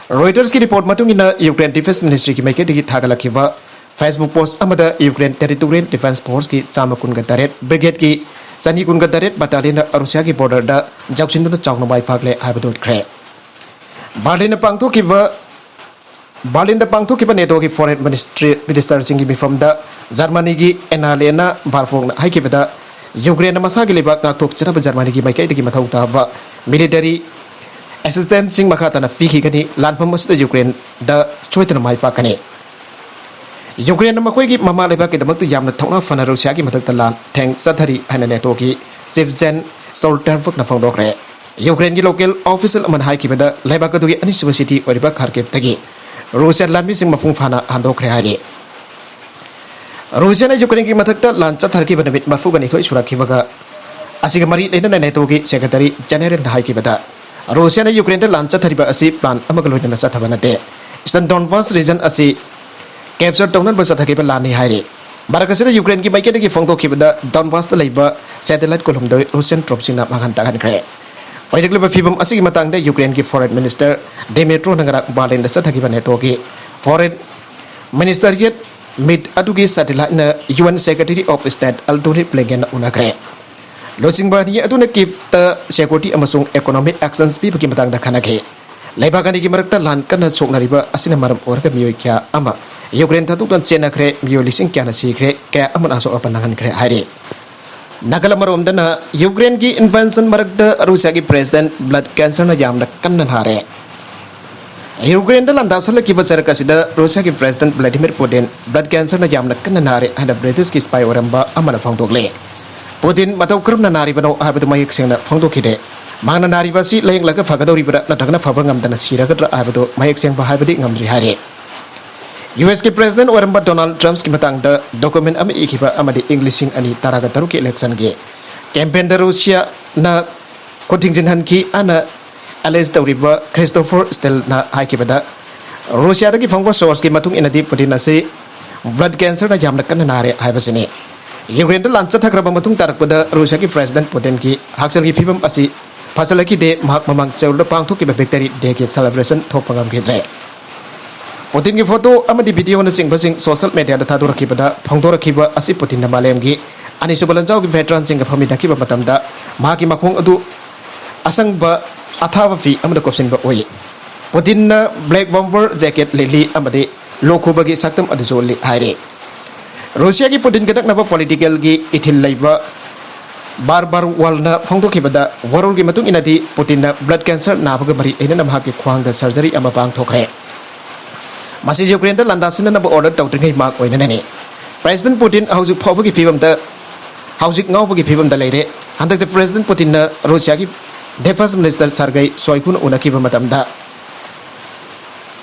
Reutersꯀꯤ report ꯃꯇꯨꯡ ꯏꯟꯅ, Ukraine Defense Ministryꯒꯤ ꯃꯥꯏꯀꯩꯗꯒꯤ ꯊꯥꯒꯠꯂꯛꯈꯤꯕ Facebook post ꯑꯃꯗ Ukraine Territorial Defense Forceꯀꯤ ꯆꯥꯝꯃ ꯀꯨꯟꯒ ꯇꯔꯦꯠ Brigadeꯀꯤ ꯆꯅꯤ ꯀꯨꯟꯒ ꯇꯔꯦꯠ battalionꯅ ꯔꯨꯁꯤꯌꯥꯒꯤ borderꯗ ꯌꯧꯁꯤꯟꯗꯨꯅ ꯆꯥꯎꯅ ꯃꯥꯏ ꯄꯥꯛꯂꯦ ꯍꯥꯏꯕꯗꯨ ꯎꯠꯈ꯭ꯔꯦ꯫ ꯕꯔꯂꯤꯟꯗ ꯄꯥꯡꯊꯣꯛꯈꯤꯕ, ꯕꯔꯂꯤꯟꯗ ꯄꯥꯡꯊꯣꯛꯈꯤꯕ NATOꯒꯤ foreign ministry, ministerꯁꯤꯡꯒꯤ ꯃꯤꯐꯝꯗ ꯖꯔꯃꯅꯤꯒꯤ Annalena Baerbockꯅ ꯍꯥꯏꯈꯤꯕꯗ, ꯌꯨꯀ꯭ꯔꯦꯟꯅ ꯃꯁꯥꯒꯤ ꯂꯩꯕꯥꯛ ꯉꯥꯛꯊꯣꯛꯆꯅꯕ ꯖꯔꯃꯅꯤꯒꯤ ꯃꯥꯏꯀꯩꯗꯒꯤ ꯃꯊꯧ ꯇꯥꯕ military assistance ꯁꯤꯡ ꯃꯈꯥ ꯇꯥꯅ ꯄꯤꯈꯤꯒꯅꯤ꯫ ꯂꯥꯟꯐꯝ ꯑꯁꯤꯗ ꯌꯨꯀ꯭ꯔꯦꯟꯗ ꯁꯣꯏꯗꯅ ꯃꯥꯏ ꯄꯥꯛꯀꯅꯤ꯫ ꯌꯨꯀ꯭ꯔꯦꯟꯅ ꯃꯈꯣꯏꯒꯤ ꯃꯃꯥ ꯂꯩꯕꯥꯛꯀꯤꯗꯃꯛꯇ ꯌꯥꯝꯅ ꯊꯧꯅꯥ ꯐꯅ ꯔꯨꯁꯤꯌꯥꯒꯤ ꯃꯊꯛꯇ ꯂꯥꯟ ꯊꯦꯡ ꯆꯠꯊꯔꯤ ꯍꯥꯏꯅ NATOꯒꯤ ꯆꯤꯐ ꯖꯦꯟ ꯁ꯭ꯇꯣꯜꯇꯦꯟꯕꯔꯒꯅ ꯐꯣꯡꯗꯣꯛꯈ꯭ꯔꯦ꯫ ꯌꯨꯀ꯭ꯔꯦꯟꯒꯤ ꯂꯣꯀꯦꯜ ꯑꯣꯐꯤꯁꯤꯌꯦꯜ ꯑꯃꯅ ꯍꯥꯏꯈꯤꯕꯗ, ꯂꯩꯕꯥꯛ ꯑꯗꯨꯒꯤ ꯑꯅꯤꯁꯨꯕ ꯁꯤꯇꯤ ꯑꯣꯏꯔꯤꯕ ꯈꯥꯔꯀꯤꯚꯇꯒꯤ ꯔꯨꯁꯤꯌꯥ ꯂꯥꯟꯃꯤꯁꯤꯡ ꯃꯄꯨꯡ ꯐꯥꯅ ꯍꯟꯗꯣꯛꯈ꯭ꯔꯦ ꯍꯥꯏꯔꯤ꯫ ꯔꯨꯁꯤꯌꯥꯅ ꯌꯨꯀ꯭ꯔꯦꯟꯒꯤ ꯃꯊꯛꯇ ꯂꯥꯟ ꯆꯠꯊꯔꯛꯈꯤꯕ ꯅꯨꯃꯤꯠ ꯃꯔꯤꯐꯨꯒ ꯅꯤꯊꯣꯏ ꯁꯨꯔꯛꯈꯤꯕꯒ ꯑꯁꯤꯒ ꯃꯔꯤ ꯂꯩꯅꯅ ꯅꯦꯇꯣꯒꯤ ꯁꯦꯀ꯭ꯔꯦꯇꯔꯤ ꯖꯦꯅꯦꯔꯦꯜꯅ ꯍꯥꯏꯈꯤꯕꯗ, ꯔꯨꯁꯤꯌꯥꯅ ꯌꯨꯀ꯭ꯔꯦꯟꯗ ꯂꯥꯟ ꯆꯠꯊꯔꯤꯕ ꯑꯁꯤ ꯄ꯭ꯂꯥꯟ ꯑꯃꯒ ꯂꯣꯏꯅꯅ ꯆꯠꯊꯕ ꯅꯠꯇꯦ꯫ ꯏꯁꯇꯔꯟ ꯗꯣꯟꯕꯥꯁ ꯔꯤꯖꯟ ꯑꯁꯤ ꯀꯦꯞꯆꯔ ꯇꯧꯅꯕ ꯆꯠꯊꯈꯤꯕ ꯂꯥꯟꯅꯤ ꯍꯥꯏꯔꯤ꯫ ꯃꯔꯛ ꯑꯁꯤꯗ ꯌꯨꯀ꯭ꯔꯦꯟꯒꯤ ꯃꯥꯏꯀꯩꯗꯒꯤ ꯐꯣꯡꯗꯣꯛꯈꯤꯕꯗ, ꯗꯣꯟꯕꯥꯁꯇ ꯂꯩꯕ ꯁꯦꯇꯦꯂꯥꯏꯠ ꯀꯨꯟꯍꯨꯝꯗꯣꯏ ꯔꯨꯁꯤꯌꯟ ꯇ꯭ꯔꯨꯞꯁꯤꯡꯅ ꯃꯥꯡꯍꯟ ꯇꯥꯛꯍꯟꯈ꯭ꯔꯦ꯫ ꯑꯣꯏꯔꯛꯂꯤꯕ ꯐꯤꯕꯝ ꯑꯁꯤꯒꯤ ꯃꯇꯥꯡꯗ ꯌꯨꯀ꯭ꯔꯦꯟꯒꯤ ꯐꯣꯔꯦꯟ ꯃꯤꯅꯤꯁꯇꯔ ꯗꯤꯃꯤꯇ꯭ꯔꯣꯅ ꯉꯔꯥꯡ ꯕꯥꯔꯂꯤꯟꯗ ꯆꯠꯊꯈꯤꯕ ꯅꯦꯇꯣꯒꯤ ꯐꯣꯔꯦꯟ ꯃꯤꯅꯤꯁꯇꯔꯤꯌꯦꯠ ꯃꯤꯠ ꯑꯗꯨꯒꯤ ꯁꯦꯇꯦꯂꯥꯏꯠꯅ U S secretary of state Antony ꯕ꯭ꯂꯤꯡꯀꯦꯟꯒ ꯎꯅꯈ꯭ꯔꯦ꯫ ꯂꯨꯆꯤꯡꯕ ꯑꯅꯤ ꯑꯗꯨꯅ ꯀꯤꯞꯇ ꯁꯦꯀ꯭ꯌꯨꯔꯤꯇꯤ ꯑꯃꯁꯨꯡ ꯏꯀꯣꯅꯣꯃꯤꯛ ꯑꯦꯛꯁꯟꯁ ꯄꯤꯕꯒꯤ ꯃꯇꯥꯡꯗ ꯈꯟꯅꯈꯤ꯫ ꯂꯩꯕꯥꯛ ꯑꯅꯤꯒꯤ ꯃꯔꯛꯇ ꯂꯥꯟ ꯀꯟꯅ ꯁꯣꯛꯅꯔꯤꯕ ꯑꯁꯤꯅ ꯃꯔꯝ ꯑꯣꯏꯔꯒ ꯃꯤꯑꯣꯏ ꯀꯌꯥ ꯑꯃ ꯌꯨꯀ꯭ꯔꯦꯟ ꯊꯥꯗꯣꯛꯇꯨꯅ ꯆꯦꯟꯅꯈ꯭ꯔꯦ, ꯃꯤꯑꯣꯏ ꯂꯤꯁꯤꯡ ꯀꯌꯥꯅ ꯁꯤꯈ꯭ꯔꯦ, ꯀꯌꯥ ꯑꯃꯅ ꯑꯁꯣꯛ ꯑꯄꯟ ꯅꯪꯍꯟꯈ꯭ꯔꯦ ꯍꯥꯏꯔꯤ꯫ ꯅꯥꯀꯜ ꯑꯃꯔꯣꯝꯗꯅ, ꯌꯨꯀ꯭ꯔꯦꯟꯒꯤ ꯏꯟꯚꯦꯟꯁꯟ ꯃꯔꯛꯇ ꯔꯨꯁꯤꯌꯥꯒꯤ ꯄ꯭ꯔꯦꯁꯤꯗꯦꯟꯠ ꯕ꯭ꯂꯗ ꯀꯦꯟꯁꯔꯅ ꯌꯥꯝꯅ ꯀꯟꯅ ꯅꯥꯔꯦ꯫ ꯌꯨꯀ꯭ꯔꯦꯟꯗ ꯂꯥꯟꯗꯥꯁꯜꯂꯛꯈꯤꯕ ꯆꯔꯛ ꯑꯁꯤꯗ ꯔꯨꯁꯤꯌꯥꯒꯤ ꯄ꯭ꯔꯦꯁꯤꯗꯦꯟꯠ ꯚ꯭ꯂꯥꯗꯤꯃꯤꯔ ꯄꯨꯇꯤꯟ ꯕ꯭ꯂꯗ ꯀꯦꯟꯁꯔꯅ ꯌꯥꯝꯅ ꯀꯟꯅ ꯅꯥꯔꯦ ꯍꯥꯏꯅ ꯕ꯭ꯔꯤꯇꯤꯁꯀꯤ ꯁ꯭ꯄꯥꯏ ꯑꯣꯏꯔꯝꯕ ꯑꯃꯅ ꯐꯣꯡꯗꯣꯛꯂꯦ꯫ ꯄꯨꯇꯤꯟ ꯃꯇꯧ ꯀꯔꯝꯅ ꯅꯥꯔꯤꯕꯅꯣ ꯍꯥꯏꯕꯗꯨ ꯃꯌꯦꯛ ꯁꯦꯡꯅ ꯐꯣꯡꯗꯣꯛꯈꯤꯗꯦ꯫ ꯃꯍꯥꯛꯅ ꯅꯥꯔꯤꯕ ꯑꯁꯤ ꯂꯥꯌꯦꯡꯂꯒ ꯐꯒꯗꯧꯔꯤꯕ꯭ꯔꯥ ꯅꯠꯇ꯭ꯔꯒꯅ ꯐꯕ ꯉꯝꯗꯅ ꯁꯤꯔꯒꯗ꯭ꯔꯥ ꯍꯥꯏꯕꯗꯨ ꯃꯌꯦꯛ ꯁꯦꯡꯕ ꯍꯥꯏꯕꯗꯤ ꯉꯝꯗ꯭ꯔꯤ ꯍꯥꯏꯔꯤ꯫ ꯌꯨ ꯑꯦꯁꯀꯤ ꯄ꯭ꯔꯦꯁꯤꯗꯦꯟꯠ ꯑꯣꯏꯔꯝꯕ ꯗꯣꯅꯥꯜꯗ ꯇ꯭ꯔꯝꯞꯀꯤ ꯃꯇꯥꯡꯗ ꯗꯣꯀꯨꯃꯦꯟꯠ ꯑꯃ ꯏꯈꯤꯕ ꯑꯃꯗꯤ ꯏꯪ ꯂꯤꯁꯤꯡ ꯑꯅꯤ ꯇꯔꯥꯒ ꯇꯔꯨꯛꯀꯤ ꯏꯂꯦꯛꯁꯟꯒꯤ ꯀꯦꯝꯄꯦꯟꯗ ꯔꯨꯁꯤꯌꯥꯅ ꯈꯨꯠ ꯊꯤꯡꯖꯤꯟꯍꯟꯈꯤ ꯍꯥꯏꯅ ꯑꯦꯂꯦꯖ ꯇꯧꯔꯤꯕ ꯈ꯭ꯔꯤꯁꯇꯣꯐꯔ ꯁ꯭ꯇꯤꯜꯅ ꯍꯥꯏꯈꯤꯕꯗ, ꯔꯨꯁꯤꯌꯥꯗꯒꯤ ꯐꯪꯕ ꯁꯣꯔꯁꯀꯤ ꯃꯇꯨꯡ ꯏꯟꯅꯗꯤ ꯄꯨꯇꯤꯟ ꯑꯁꯤ ꯕ꯭ꯂꯗ ꯀꯦꯟꯁꯔꯅ ꯌꯥꯝꯅ ꯀꯟꯅ ꯅꯥꯔꯦ ꯍꯥꯏꯕꯁꯤꯅꯤ꯫ ꯌꯨꯀ꯭ꯔꯦꯟꯗ ꯂꯥꯟ ꯆꯠꯊꯈ꯭ꯔꯕ ꯃꯇꯨꯡ ꯇꯥꯔꯛꯄꯗ ꯔꯨꯁꯤꯌꯥꯒꯤ ꯄ꯭ꯔꯦꯁꯤꯗꯦꯟꯠ ꯄꯨꯇꯤꯟꯒꯤ ꯍꯛꯁꯦꯜꯒꯤ ꯐꯤꯕꯝ ꯑꯁꯤ ꯐꯖꯜꯂꯛꯈꯤꯗꯦ꯫ ꯃꯍꯥꯛ ꯃꯃꯥꯡ ꯁꯦꯎꯜꯗ ꯄꯥꯡꯊꯣꯛꯈꯤꯕ ꯚꯤꯛꯇꯔꯤ ꯗꯦꯒꯤ ꯁꯦꯂꯦꯕ꯭ꯔꯦꯁꯟ ꯊꯣꯛꯄ ꯉꯝꯈꯤꯗ꯭ꯔꯦ꯫ ꯄꯨꯇꯤꯟꯒꯤ ꯐꯣꯇꯣ ꯑꯃꯗꯤ ꯚꯤꯗꯤꯑꯣꯅꯆꯤꯡꯕꯁꯤꯡ ꯁꯣꯁꯤꯌꯦꯜ ꯃꯤꯗꯤꯌꯥꯗ ꯊꯥꯗꯣꯔꯛꯈꯤꯕꯗ, ꯐꯣꯡꯗꯣꯔꯛꯈꯤꯕ ꯑꯁꯤ ꯄꯨꯇꯤꯟꯅ ꯃꯥꯂꯦꯝꯒꯤ ꯑꯅꯤꯁꯨꯕ ꯂꯥꯟꯖꯥꯎꯒꯤ ꯚꯦꯇꯔꯥꯟꯁꯤꯡꯒ ꯐꯝꯃꯤꯟꯅꯈꯤꯕ ꯃꯇꯝꯗ ꯃꯍꯥꯛꯀꯤ ꯃꯈꯣꯡ ꯑꯗꯨ ꯑꯁꯪꯕ ꯑꯊꯥꯕ ꯐꯤ ꯑꯃꯗ ꯀꯨꯞꯁꯤꯟꯕ ꯎꯏ꯫ ꯄꯨꯇꯤꯟꯅ ꯕ꯭ꯂꯦꯛ ꯕꯣꯝꯕꯔ ꯖꯦꯀꯦꯠ ꯂꯤꯠꯂꯤ ꯑꯃꯗꯤ ꯂꯣꯛ ꯈꯨꯕꯒꯤ ꯁꯛꯇꯝ ꯑꯗꯨꯁꯨ ꯎꯠꯂꯤ ꯍꯥꯏꯔꯤ꯫ ꯔꯨꯁꯤꯌꯥꯒꯤ ꯄꯨꯇꯤꯟꯒ ꯅꯛꯅꯕ ꯄꯣꯂꯤꯇꯤꯀꯦꯜꯒꯤ ꯏꯊꯤꯜ ꯂꯩꯕ ꯕꯥꯔꯕꯥꯔ ꯋꯥꯜꯅ ꯐꯣꯡꯗꯣꯛꯈꯤꯕꯗ, ꯋꯥꯔꯣꯜꯒꯤ ꯃꯇꯨꯡ ꯏꯟꯅꯗꯤ ꯄꯨꯇꯤꯟꯅ ꯕ꯭ꯂꯗ ꯀꯦꯟꯁꯔ ꯅꯥꯕꯒ ꯃꯔꯤ ꯂꯩꯅꯅ ꯃꯍꯥꯛꯀꯤ ꯈ꯭ꯋꯥꯡꯗ ꯁꯔꯖꯔꯤ ꯑꯃ ꯄꯥꯡꯊꯣꯛꯈ꯭ꯔꯦ꯫ ꯃꯁꯤ ꯌꯨꯀ꯭ꯔꯦꯟꯗ ꯂꯥꯟꯗꯥꯁꯤꯟꯅꯅꯕ ꯑꯣꯔꯗꯔ ꯇꯧꯗ꯭ꯔꯤꯉꯩ ꯃꯍꯥꯛ ꯑꯣꯏꯅꯅꯅꯤ꯫ ꯄ꯭ꯔꯦꯁꯤꯗꯦꯟꯠ ꯄꯨꯇꯤꯟ ꯍꯧꯖꯤꯛ ꯐꯥꯎꯕꯒꯤ ꯐꯤꯕꯝꯗ, ꯍꯧꯖꯤꯛ ꯉꯥꯎꯕꯒꯤ ꯐꯤꯕꯝꯗ ꯂꯩꯔꯦ꯫ ꯍꯟꯗꯛꯇ ꯄ꯭ꯔꯦꯁꯤꯗꯦꯟ ꯄꯨꯇꯤꯟꯅ ꯔꯨꯁꯤꯌꯥꯒꯤ ꯗꯤꯐꯦꯟꯁ ꯃꯤꯅꯤꯁꯇꯔ ꯁꯥꯔꯒꯩ ꯁꯣꯏꯒꯨꯅ ꯎꯅꯈꯤꯕ ꯃꯇꯝꯗ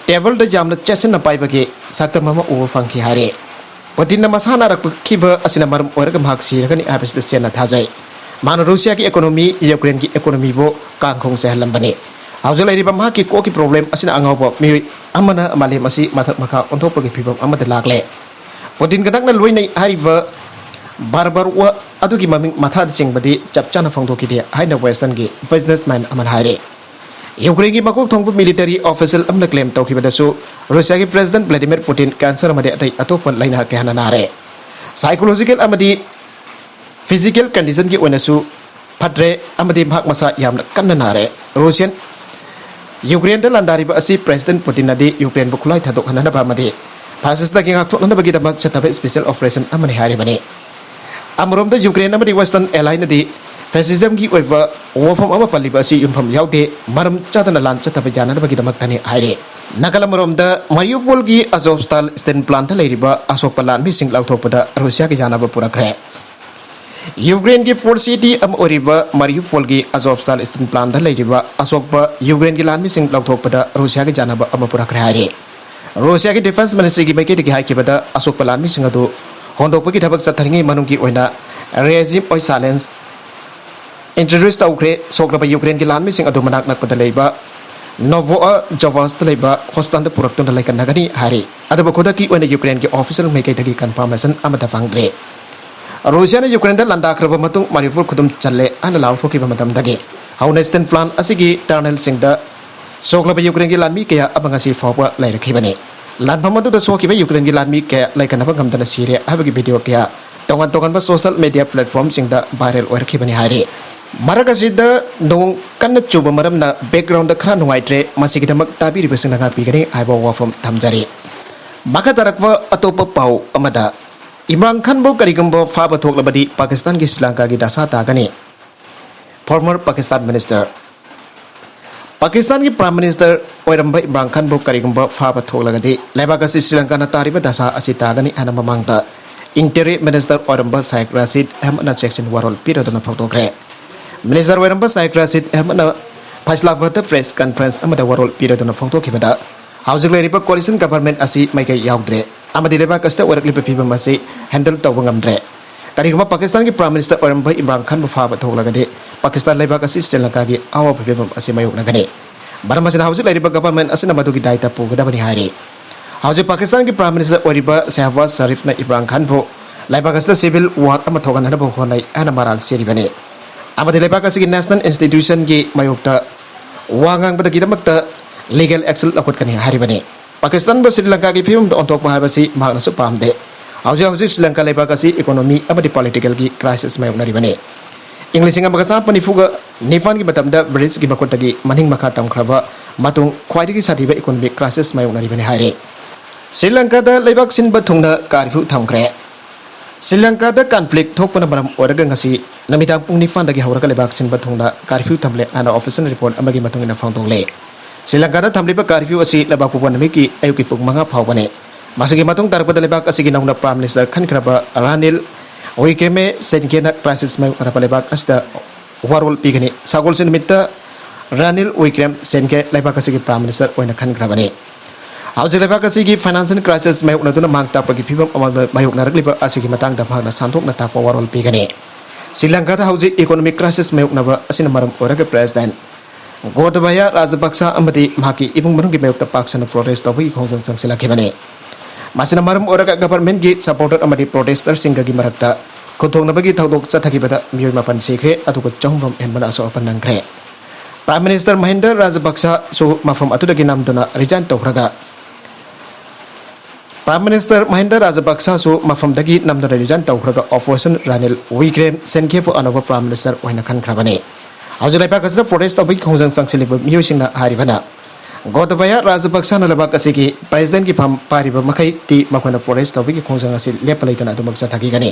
ꯇꯦꯕꯜꯗ ꯌꯥꯝꯅ ꯆꯦꯠꯁꯤꯟꯅ ꯄꯥꯏꯕꯒꯤ ꯁꯛꯇꯝ ꯑꯃ ꯎꯕ ꯐꯪꯈꯤ ꯍꯥꯏꯔꯦ꯫ ꯄꯨꯇꯤꯟꯅ ꯃꯁꯥ ꯅꯥꯔꯛꯈꯤꯕ ꯑꯁꯤꯅ ꯃꯔꯝ ꯑꯣꯏꯔꯒ ꯃꯍꯥꯛ ꯁꯤꯔꯒꯅꯤ ꯍꯥꯏꯕꯁꯤꯗ ꯆꯦꯟꯅ ꯊꯥꯖꯩ꯫ ꯃꯥꯅ ꯔꯨꯁꯤꯌꯥꯒꯤ ꯏꯀꯣꯅꯣꯃꯤ, ꯌꯨꯀ꯭ꯔꯦꯟꯒꯤ ꯏꯀꯣꯅꯣꯃꯤꯕꯨ ꯀꯥꯡꯈꯣꯡ ꯆꯥꯏꯍꯜꯂꯝꯕꯅꯤ꯫ ꯍꯧꯖꯤꯛ ꯂꯩꯔꯤꯕ ꯃꯍꯥꯛꯀꯤ ꯀꯣꯛꯀꯤ ꯄ꯭ꯔꯣꯕ꯭ꯂꯦꯝ ꯑꯁꯤꯅ ꯑꯉꯥꯎꯕ ꯃꯤꯑꯣꯏ ꯑꯃꯅ ꯃꯥꯂꯦꯝ ꯑꯁꯤ ꯃꯊꯛ ꯃꯈꯥ ꯑꯣꯟꯊꯣꯛꯄꯒꯤ ꯐꯤꯕꯝ ꯑꯃꯗ ꯂꯥꯛꯂꯦ꯫ ꯄꯨꯇꯤꯟꯒ ꯅꯛꯅ ꯂꯣꯏꯅꯩ ꯍꯥꯏꯔꯤꯕ ꯕꯥꯔꯕꯔ ꯋꯥ ꯑꯗꯨꯒꯤ ꯃꯃꯤꯡ ꯃꯊꯥꯗ ꯆꯤꯡꯕꯗꯤ ꯆꯞ ꯆꯥꯅ ꯐꯣꯡꯗꯣꯛꯈꯤꯗꯦ ꯍꯥꯏꯅ ꯋꯦꯁꯇꯔꯟꯒꯤ ꯕꯤꯖꯤꯅꯦꯁꯃꯦꯟ ꯑꯃꯅ ꯍꯥꯏꯔꯦ꯫ ꯌꯨꯀ꯭ꯔꯦꯟꯒꯤ ꯃꯀꯣꯛ ꯊꯣꯡꯕ ꯃꯤꯂꯤꯇꯔꯤ ꯑꯣꯐꯤꯁꯤꯌꯦꯜ ꯑꯃꯅ ꯀ꯭ꯂꯦꯝ ꯇꯧꯈꯤꯕꯗꯁꯨ ꯔꯨꯁꯤꯌꯥꯒꯤ ꯄ꯭ꯔꯦꯁꯤꯗꯦꯟ ꯚ꯭ꯂꯥꯗꯤꯃꯤꯔ ꯄꯨꯇꯤꯟ ꯀꯦꯟꯁꯔ ꯑꯃꯗꯤ ꯑꯇꯩ ꯑꯇꯣꯞꯄ ꯂꯥꯏꯅꯥ ꯀꯌꯥꯅ ꯅꯥꯔꯦ꯫ ꯁꯥꯏꯀꯣꯂꯣꯖꯤꯀꯦꯜ ꯑꯃꯗꯤ ꯐꯤꯖꯤꯀꯦꯜ ꯀꯟꯗꯤꯁꯟꯒꯤ ꯑꯣꯏꯅꯁꯨ ꯐꯠꯇ꯭ꯔꯦ ꯑꯃꯗꯤ ꯃꯍꯥꯛ ꯃꯁꯥ ꯌꯥꯝꯅ ꯀꯟꯅ ꯅꯥꯔꯦ꯫ ꯔꯨꯁꯤꯌꯥꯟ ꯌꯨꯀ꯭ꯔꯦꯟꯗ ꯂꯥꯟꯗꯥꯔꯤꯕ ꯑꯁꯤ ꯄ꯭ꯔꯦꯁꯤꯗꯦꯟ ꯄꯨꯇꯤꯟꯅꯗꯤ ꯌꯨꯀ꯭ꯔꯦꯟꯕꯨ ꯈꯨꯠꯂꯥꯏ ꯊꯥꯗꯣꯛꯍꯟꯅꯕ ꯑꯃꯗꯤ ꯐꯥꯁꯤꯁꯇꯒꯤ ꯉꯥꯛꯊꯣꯛꯅꯅꯕꯒꯤꯗꯃꯛ ꯆꯠꯊꯕ ꯏꯁꯄꯤꯁꯦꯜ ꯑꯣꯄꯔꯦꯁꯟ ꯑꯃꯅꯤ ꯍꯥꯏꯔꯤꯕꯅꯤ꯫ ꯑꯃꯔꯣꯝꯗ ꯌꯨꯀ꯭ꯔꯦꯟ ꯑꯃꯗꯤ ꯋꯦꯁꯇꯔꯟ ꯑꯦꯂꯥꯏꯅꯗꯤ ꯐꯦꯁꯤꯖꯝꯒꯤ ꯑꯣꯏꯕ ꯋꯥꯐꯝ ꯑꯃ ꯄꯜꯂꯤꯕ ꯑꯁꯤ ꯌꯨꯝꯐꯝ ꯌꯥꯎꯗꯦ, ꯃꯔꯝ ꯆꯥꯗꯅ ꯂꯥꯟ ꯆꯠꯊꯕ ꯌꯥꯅꯅꯕꯒꯤꯗꯃꯛꯇꯅꯤ ꯍꯥꯏꯔꯤ꯫ ꯅꯥꯀꯜ ꯑꯃꯔꯣꯝꯗ ꯃꯔꯤꯌꯨꯄꯣꯜꯒꯤ ꯑꯖꯣꯞꯁꯇꯥꯜ ꯁ꯭ꯇꯤꯜ ꯄ꯭ꯂꯥꯟꯠꯇ ꯂꯩꯔꯤꯕ ꯑꯁꯣꯛꯄ ꯂꯥꯟꯃꯤꯁꯤꯡ ꯂꯧꯊꯣꯛꯄꯗ ꯔꯨꯁꯤꯌꯥꯒꯤ ꯌꯥꯅꯕ ꯄꯨꯔꯛꯈ꯭ꯔꯦ꯫ ꯌꯨꯀ꯭ꯔꯦꯟꯒꯤ ꯄꯣꯔꯠ ꯁꯤꯇꯤ ꯑꯃ ꯑꯣꯏꯔꯤꯕ ꯃꯔꯤꯌꯨꯄꯣꯜꯒꯤ ꯑꯖꯣꯞꯁꯇꯥꯜ ꯁ꯭ꯇꯤꯜ ꯄ꯭ꯂꯥꯟꯠꯇ ꯂꯩꯔꯤꯕ ꯑꯁꯣꯛꯄ ꯌꯨꯀ꯭ꯔꯦꯟꯒꯤ ꯂꯥꯟꯃꯤꯁꯤꯡ ꯂꯧꯊꯣꯛꯄꯗ ꯔꯨꯁꯤꯌꯥꯒꯤ ꯌꯥꯅꯕ ꯑꯃ ꯄꯨꯔꯛꯈ꯭ꯔꯦ ꯍꯥꯏꯔꯤ꯫ ꯔꯨꯁꯤꯌꯥꯒꯤ ꯗꯤꯐꯦꯟꯁ ꯃꯤꯅꯤꯁꯇ꯭ꯔꯤꯒꯤ ꯃꯥꯏꯀꯩꯗꯒꯤ ꯍꯥꯏꯈꯤꯕꯗ ꯑꯁꯣꯛꯄ ꯂꯥꯟꯃꯤꯁꯤꯡ ꯑꯗꯨ ꯍꯣꯟꯗꯣꯛꯄꯒꯤ ꯊꯕꯛ ꯆꯠꯊꯔꯤꯉꯩ ꯃꯅꯨꯡꯒꯤ ꯑꯣꯏꯅ ꯔꯦꯖꯤꯝ ꯑꯣꯏ ꯁꯥꯏꯂꯦꯟꯁ ꯏꯟꯇ꯭ꯔꯣꯗ꯭ꯌꯨꯁ ꯇꯧꯈ꯭ꯔꯦ꯫ ꯁꯣꯛꯂꯕ ꯌꯨꯀ꯭ꯔꯦꯟꯒꯤ ꯂꯥꯟꯃꯤꯁꯤꯡ ꯑꯗꯨ ꯃꯅꯥꯛ ꯅꯛꯄꯗ ꯂꯩꯕ ꯅꯣꯚꯣꯑ ꯖꯣꯚꯥꯁꯇ ꯂꯩꯕ ꯍꯣꯁꯄꯤꯇꯥꯜꯗ ꯄꯨꯔꯛꯇꯨꯅ ꯂꯩꯀꯠꯅꯒꯅꯤ ꯍꯥꯏꯔꯤ꯫ ꯑꯗꯨꯕꯨ ꯈꯨꯗꯛꯀꯤ ꯑꯣꯏꯅ ꯌꯨꯀ꯭ꯔꯦꯟꯒꯤ ꯑꯣꯐꯤꯁꯤꯌꯦꯜ ꯃꯥꯏꯀꯩꯗꯒꯤ ꯀꯟꯐꯥꯔꯃꯦꯁꯟ ꯑꯃꯠꯇ ꯐꯪꯗ꯭ꯔꯤ꯫ ꯔꯨꯁꯤꯌꯥꯅ ꯌꯨꯀ꯭ꯔꯦꯟꯗ ꯂꯥꯟꯗꯥꯈ꯭ꯔꯕ ꯃꯇꯨꯡ ꯃꯅꯤꯄꯨꯔ ꯈꯨꯗꯨꯝ ꯆꯜꯂꯦ ꯍꯥꯏꯅ ꯂꯥꯎꯊꯣꯛꯈꯤꯕ ꯃꯇꯝꯗꯒꯤ ꯍꯧꯅ ꯁ꯭ꯇꯤꯜ ꯄ꯭ꯂꯥꯟꯠ ꯑꯁꯤꯒꯤ ꯇꯔꯃꯤꯅꯦꯜꯁꯤꯡꯗ ꯁꯣꯛꯂꯕ ꯌꯨꯀ꯭ꯔꯦꯟꯒꯤ ꯂꯥꯟꯃꯤ ꯀꯌꯥ ꯑꯃ ꯉꯁꯤ ꯐꯥꯎꯕ ꯂꯩꯔꯛꯈꯤꯕꯅꯤ꯫ ꯂꯥꯟꯐꯝ ꯑꯗꯨꯗ ꯁꯣꯛꯈꯤꯕ ꯌꯨꯀ꯭ꯔꯦꯟꯒꯤ ꯂꯥꯟꯃꯤ ꯀꯌꯥ ꯂꯩꯀꯠꯅꯕ ꯉꯝꯗꯅ ꯁꯤꯔꯦ ꯍꯥꯏꯕꯒꯤ ꯚꯤꯗꯤꯑꯣ ꯀꯌꯥ ꯇꯣꯉꯥꯟ ꯇꯣꯉꯥꯟꯕ ꯁꯣꯁꯤꯌꯦꯜ ꯃꯤꯗꯤꯌꯥ ꯄ꯭ꯂꯦꯠꯐꯣꯔꯝꯁꯤꯡꯗ ꯚꯥꯏꯔꯦꯜ ꯑꯣꯏꯔꯛꯈꯤꯕꯅꯤ ꯍꯥꯏꯔꯤ꯫ ꯃꯔꯛ ꯑꯁꯤꯗ ꯅꯣꯡ ꯀꯟꯅ ꯆꯨꯕ ꯃꯔꯝꯅ ꯕꯦꯛꯒ꯭ꯔꯥꯎꯟꯗ ꯈꯔ ꯅꯨꯡꯉꯥꯏꯇ꯭ꯔꯦ, ꯃꯁꯤꯒꯤꯗꯃꯛ ꯇꯥꯕꯤꯔꯤꯕꯁꯤꯡꯅ ꯉꯥꯛꯄꯤꯒꯅꯤ ꯍꯥꯏꯕ ꯋꯥꯐꯝ ꯊꯝꯖꯔꯤ꯫ ꯃꯈꯥ ꯇꯥꯔꯛꯄ ꯑꯇꯣꯞꯄ ꯄꯥꯎ ꯑꯃꯗ, ꯏꯝꯔꯥꯟ ꯈꯥꯟꯕꯨ ꯀꯔꯤꯒꯨꯝꯕ ꯐꯥꯕ ꯊꯣꯛꯂꯕꯗꯤ ꯄꯥꯀꯤꯁꯇꯥꯟꯒꯤ ꯁ꯭ꯔꯤꯂꯪꯀꯥꯒꯤ ꯗꯁꯥ ꯇꯥꯒꯅꯤ꯫ Former Pakistan minister. ꯄꯥꯀꯤꯁꯇꯥꯟꯒꯤ ꯄ꯭ꯔꯥꯏꯝ ꯃꯤꯅꯤꯁꯇꯔ ꯑꯣꯏꯔꯝꯕ ꯏꯝꯔꯥꯟ ꯈꯥꯟꯕꯨ ꯀꯔꯤꯒꯨꯝꯕ ꯐꯥꯕ ꯊꯣꯛꯂꯒꯗꯤ ꯂꯩꯕꯥꯛ ꯑꯁꯤ ꯁ꯭ꯔꯤꯂꯪꯀꯥꯅ ꯇꯥꯔꯤꯕ ꯗꯁꯥ ꯑꯁꯤ ꯇꯥꯒꯅꯤ ꯍꯥꯏꯅ ꯃꯃꯥꯡꯗ Interior Minister ꯑꯣꯏꯔꯝꯕ Shaikh Rashid Ahmedꯅ ꯆꯦꯛꯁꯤꯟ ꯋꯥꯔꯣꯜ ꯄꯤꯔꯗꯨꯅ ꯐꯣꯡꯗꯣꯛꯈ꯭ꯔꯦ꯫ Minister ꯑꯣꯏꯔꯝꯕ Shaikh Rashid Ahmedꯅ ꯐꯩꯁꯂꯥꯕꯥꯗꯇ press conference ꯑꯃꯗ ꯋꯥꯔꯣꯜ ꯄꯤꯔꯗꯨꯅ ꯐꯣꯡꯗꯣꯛꯈꯤꯕꯗ, ꯍꯧꯖꯤꯛ ꯂꯩꯔꯤꯕ coalition government ꯑꯁꯤ ꯃꯥꯏꯀꯩ ꯌꯥꯎꯗ꯭ꯔꯦ ꯑꯃꯗꯤ ꯂꯩꯕꯥꯛ ꯑꯁꯤꯗ ꯑꯣꯏꯔꯛꯂꯤꯕ ꯐꯤꯕꯝ ꯑꯁꯤ handle ꯇꯧꯕ ꯉꯝꯗ꯭ꯔꯦ꯫ ꯀꯔꯤꯒꯨꯝꯕ ꯄꯥꯀꯤꯁꯇꯥꯟꯒꯤ Prime Minister ꯑꯣꯏꯔꯝꯕ ꯏꯝꯔꯥꯟ ꯈꯥꯟꯕꯨ ꯐꯥꯕ ꯊꯣꯛꯂꯒꯗꯤ ꯄꯥꯀꯤꯁꯇꯥꯟ ꯂꯩꯕꯥꯛ ꯑꯁꯤ ꯁ꯭ꯔꯤ ꯂꯪꯀꯥꯒꯤ ꯑꯋꯥꯕ ꯐꯤꯕꯝ ꯑꯁꯤ ꯃꯥꯌꯣꯛꯅꯒꯅꯤ꯫ ꯃꯔꯝ ꯑꯁꯤꯅ ꯍꯧꯖꯤꯛ ꯂꯩꯔꯤꯕ government ꯑꯁꯤꯅ ꯃꯗꯨꯒꯤ ꯗꯥꯏꯇ ꯄꯨꯒꯗꯕꯅꯤ ꯍꯥꯏꯔꯤ꯫ ꯍꯧꯖꯤꯛ ꯄꯥꯀꯤꯁꯇꯥꯟꯒꯤ Prime Minister ꯑꯣꯏꯔꯤꯕ ꯁꯦꯍꯕꯥꯖ ꯁꯔꯤꯐꯅ ꯏꯝꯔꯥꯟ ꯈꯥꯟꯕꯨ ꯂꯩꯕꯥꯛ ꯑꯁꯤꯗ civil war ꯑꯃ ꯊꯣꯛꯍꯟꯅꯕ ꯍꯣꯠꯅꯩ ꯍꯥꯏꯅ ꯃꯔꯥꯜ ꯁꯤꯔꯤꯕꯅꯤ꯫ ꯑꯃꯗꯤ ꯂꯩꯕꯥꯛ ꯑꯁꯤꯒꯤ national institutionꯒꯤ ꯃꯥꯌꯣꯛꯇ ꯋꯥ ꯉꯥꯡꯕꯗꯒꯤꯗꯃꯛꯇ legal action ꯂꯧꯈꯠꯀꯅꯤ ꯍꯥꯏꯔꯤꯕꯅꯤ꯫ ꯄꯥꯀꯤꯁꯇꯥꯟꯕꯨ ꯁ꯭ꯔꯤ ꯂꯪꯀꯥꯒꯤ ꯐꯤꯕꯝꯗ ꯑꯣꯟꯊꯣꯛꯄ ꯍꯥꯏꯕꯁꯤ ꯃꯍꯥꯛꯅꯁꯨ ꯄꯥꯝꯗꯦ꯫ ꯍꯧꯖꯤꯛ ꯍꯧꯖꯤꯛ ꯁ꯭ꯔꯤ ꯂꯪꯀꯥ ꯂꯩꯕꯥꯛ ꯑꯁꯤ economy ꯑꯃꯗꯤ politicalꯒꯤ crisis ꯃꯥꯌꯣꯛꯅꯔꯤꯕꯅꯤ꯫ ꯏꯪ ꯂꯤꯁꯤꯡ ꯑꯃꯒ ꯆꯥꯃꯥꯄꯟ ꯅꯤꯐꯨꯒ ꯅꯤꯄꯥꯟꯒꯤ ꯃꯇꯝꯗ British ꯀꯤ ꯃꯈꯨꯠꯇꯒꯤ ꯃꯅꯤꯡ ꯃꯈꯥ ꯇꯝꯈ꯭ꯔꯕ ꯃꯇꯨꯡ ꯈ꯭ꯋꯥꯏꯗꯒꯤ ꯁꯥꯊꯤꯕ economic crisis ꯃꯥꯌꯣꯛꯅꯔꯤꯕꯅꯤ ꯍꯥꯏꯔꯤ꯫ ꯁ꯭ꯔꯤ ꯂꯪꯀꯥꯗ ꯂꯩꯕꯥꯛ ꯁꯤꯟꯕ ꯊꯨꯡꯅ curfew ꯊꯝꯈ꯭ꯔꯦ꯫ ꯁ꯭ꯔꯤ ꯂꯪꯀꯥꯗ conflict ꯊꯣꯛꯄꯅ ꯃꯔꯝ ꯑꯣꯏꯔꯒ ꯉꯁꯤ ꯅꯨꯃꯤꯗꯥꯡ ꯄꯨꯡ ꯅꯤꯄꯥꯟꯗꯒꯤ ꯍꯧꯔꯒ ꯂꯩꯕꯥꯛ ꯁꯤꯟꯕ ꯊꯨꯡꯅ curfew ꯊꯝꯂꯦ ꯍꯥꯏꯅ official report ꯑꯃꯒꯤ ꯃꯇꯨꯡ ꯏꯟꯅ ꯐꯣꯡꯗꯣꯛꯂꯦ꯫ ꯁ꯭ꯔꯤ ꯂꯪꯀꯥꯗ ꯊꯝꯂꯤꯕ curfew ꯑꯁꯤ ꯂꯩꯕꯥꯛ ꯄꯣꯛꯄ ꯅꯨꯃꯤꯠꯀꯤ ꯑꯌꯨꯛꯀꯤ ꯄꯨꯡ ꯃꯉꯥ ꯐꯥꯎꯕꯅꯤ꯫ ꯃꯁꯤꯒꯤ ꯃꯇꯨꯡ ꯇꯥꯔꯛꯄꯗ ꯂꯩꯕꯥꯛ ꯑꯁꯤꯒꯤ ꯅꯧꯅ Prime Minister ꯈꯟꯈ꯭ꯔꯕ ꯔꯥꯅꯤꯜ ꯋꯤꯀ꯭ꯔꯦꯃꯦ ꯁꯤꯟꯒꯦꯅ crisis ꯃꯥꯌꯣꯛꯅꯔꯕ ꯂꯩꯕꯥꯛ ꯑꯁꯤꯗ ꯋꯥꯔꯣꯜ ꯄꯤꯒꯅꯤ꯫ ꯁꯒꯣꯜꯁꯦꯟ ꯅꯨꯃꯤꯠꯇ ꯔꯥꯅꯤꯜ ꯋꯤꯀ꯭ꯔꯦꯝ ꯁꯤꯟꯒꯦ ꯂꯩꯕꯥꯛ ꯑꯁꯤꯒꯤ Prime Minister ꯑꯣꯏꯅ ꯈꯟꯈ꯭ꯔꯕꯅꯤ꯫ ꯍꯧꯖꯤꯛ ꯂꯩꯕꯥꯛ ꯑꯁꯤꯒꯤ financial crisis ꯃꯥꯌꯣꯛꯅꯗꯨꯅ ꯃꯥꯡ ꯇꯥꯛꯄꯒꯤ ꯐꯤꯕꯝ ꯑꯃ ꯃꯥꯌꯣꯛꯅꯔꯛꯂꯤꯕ ꯑꯁꯤꯒꯤ ꯃꯇꯥꯡꯗ ꯃꯍꯥꯛꯅ ꯁꯟꯗꯣꯛꯅ ꯇꯥꯛꯄ ꯋꯥꯔꯣꯜ ꯄꯤꯒꯅꯤ꯫ ꯁ꯭ꯔꯤ ꯂꯪꯀꯥꯗ ꯍꯧꯖꯤꯛ economic crisis ꯃꯥꯌꯣꯛꯅꯕ ꯑꯁꯤꯅ ꯃꯔꯝ ꯑꯣꯏꯔꯒ President ꯒꯣꯇꯕꯌꯥ ꯔꯥꯖꯄꯛꯁꯥ ꯑꯃꯗꯤ ꯃꯍꯥꯛꯀꯤ ꯏꯃꯨꯡ ꯃꯅꯨꯡꯒꯤ ꯃꯥꯌꯣꯛꯇ ꯄꯥꯛ ꯁꯟꯅ protest ꯇꯧꯕꯒꯤ ꯈꯣꯡꯖꯪ ꯆꯪꯁꯤꯜꯂꯛꯈꯤꯕꯅꯤ꯫ ꯃꯁꯤꯅ ꯃꯔꯝ ꯑꯣꯏꯔꯒ government ꯀꯤ supporter ꯑꯃꯗꯤ protester ꯁꯤꯡꯒꯒꯤ ꯃꯔꯛꯇ ꯈꯨꯠꯊꯣꯛꯅꯕꯒꯤ ꯊꯧꯗꯣꯛ ꯆꯠꯊꯈꯤꯕꯗ ꯃꯤꯑꯣꯏ ꯃꯥꯄꯟ ꯁꯤꯈ꯭ꯔꯦ, ꯑꯗꯨꯒ ꯆꯍꯨꯝ ꯔꯣꯝ ꯍꯦꯟꯕꯅ ꯑꯁꯣꯛ ꯑꯄꯟ ꯅꯪꯈ꯭ꯔꯦ꯫ Prime Minister ꯃꯍꯤꯟꯗ ꯔꯥꯖꯄꯛꯁꯥꯁꯨ ꯃꯐꯝ ꯑꯗꯨꯗꯒꯤ ꯅꯝꯗꯨꯅ resign ꯇꯧꯈ꯭ꯔꯒ, Prime Minister ꯃꯍꯤꯟꯗ ꯔꯥꯖꯄꯛꯁꯥꯁꯨ ꯃꯐꯝꯗꯒꯤ ꯅꯝꯗꯨꯅ resign ꯇꯧꯈ꯭ꯔꯒ opposition ꯔꯥꯅꯤꯜ ꯋꯤꯀ꯭ꯔꯦꯝ ꯁꯤꯟꯒꯦꯕꯨ ꯑꯅꯧꯕ Prime Minister ꯑꯣꯏꯅ ꯈꯟꯈ꯭ꯔꯕꯅꯤ꯫ ꯍꯧꯖꯤꯛ ꯂꯩꯕꯥꯛ ꯑꯁꯤꯗ protest ꯇꯧꯕꯒꯤ ꯈꯣꯡꯖꯪ ꯆꯪꯁꯤꯜꯂꯤꯕ ꯃꯤꯑꯣꯏꯁꯤꯡꯅ ꯍꯥꯏꯔꯤꯕꯅ, ꯒꯣꯇꯕꯌꯥ ꯔꯥꯖꯄꯛꯁꯥꯅ ꯂꯩꯕꯥꯛ ꯑꯁꯤꯒꯤ President ꯀꯤ ꯐꯝ ꯄꯥꯏꯔꯤꯕ ꯃꯈꯩꯗꯤ ꯃꯈꯣꯏꯅ protest ꯇꯧꯕꯒꯤ ꯈꯣꯡꯖꯪ ꯑꯁꯤ ꯂꯦꯞꯄ ꯂꯩꯇꯅ ꯑꯗꯨꯃꯛ ꯆꯠꯊꯈꯤꯒꯅꯤ꯫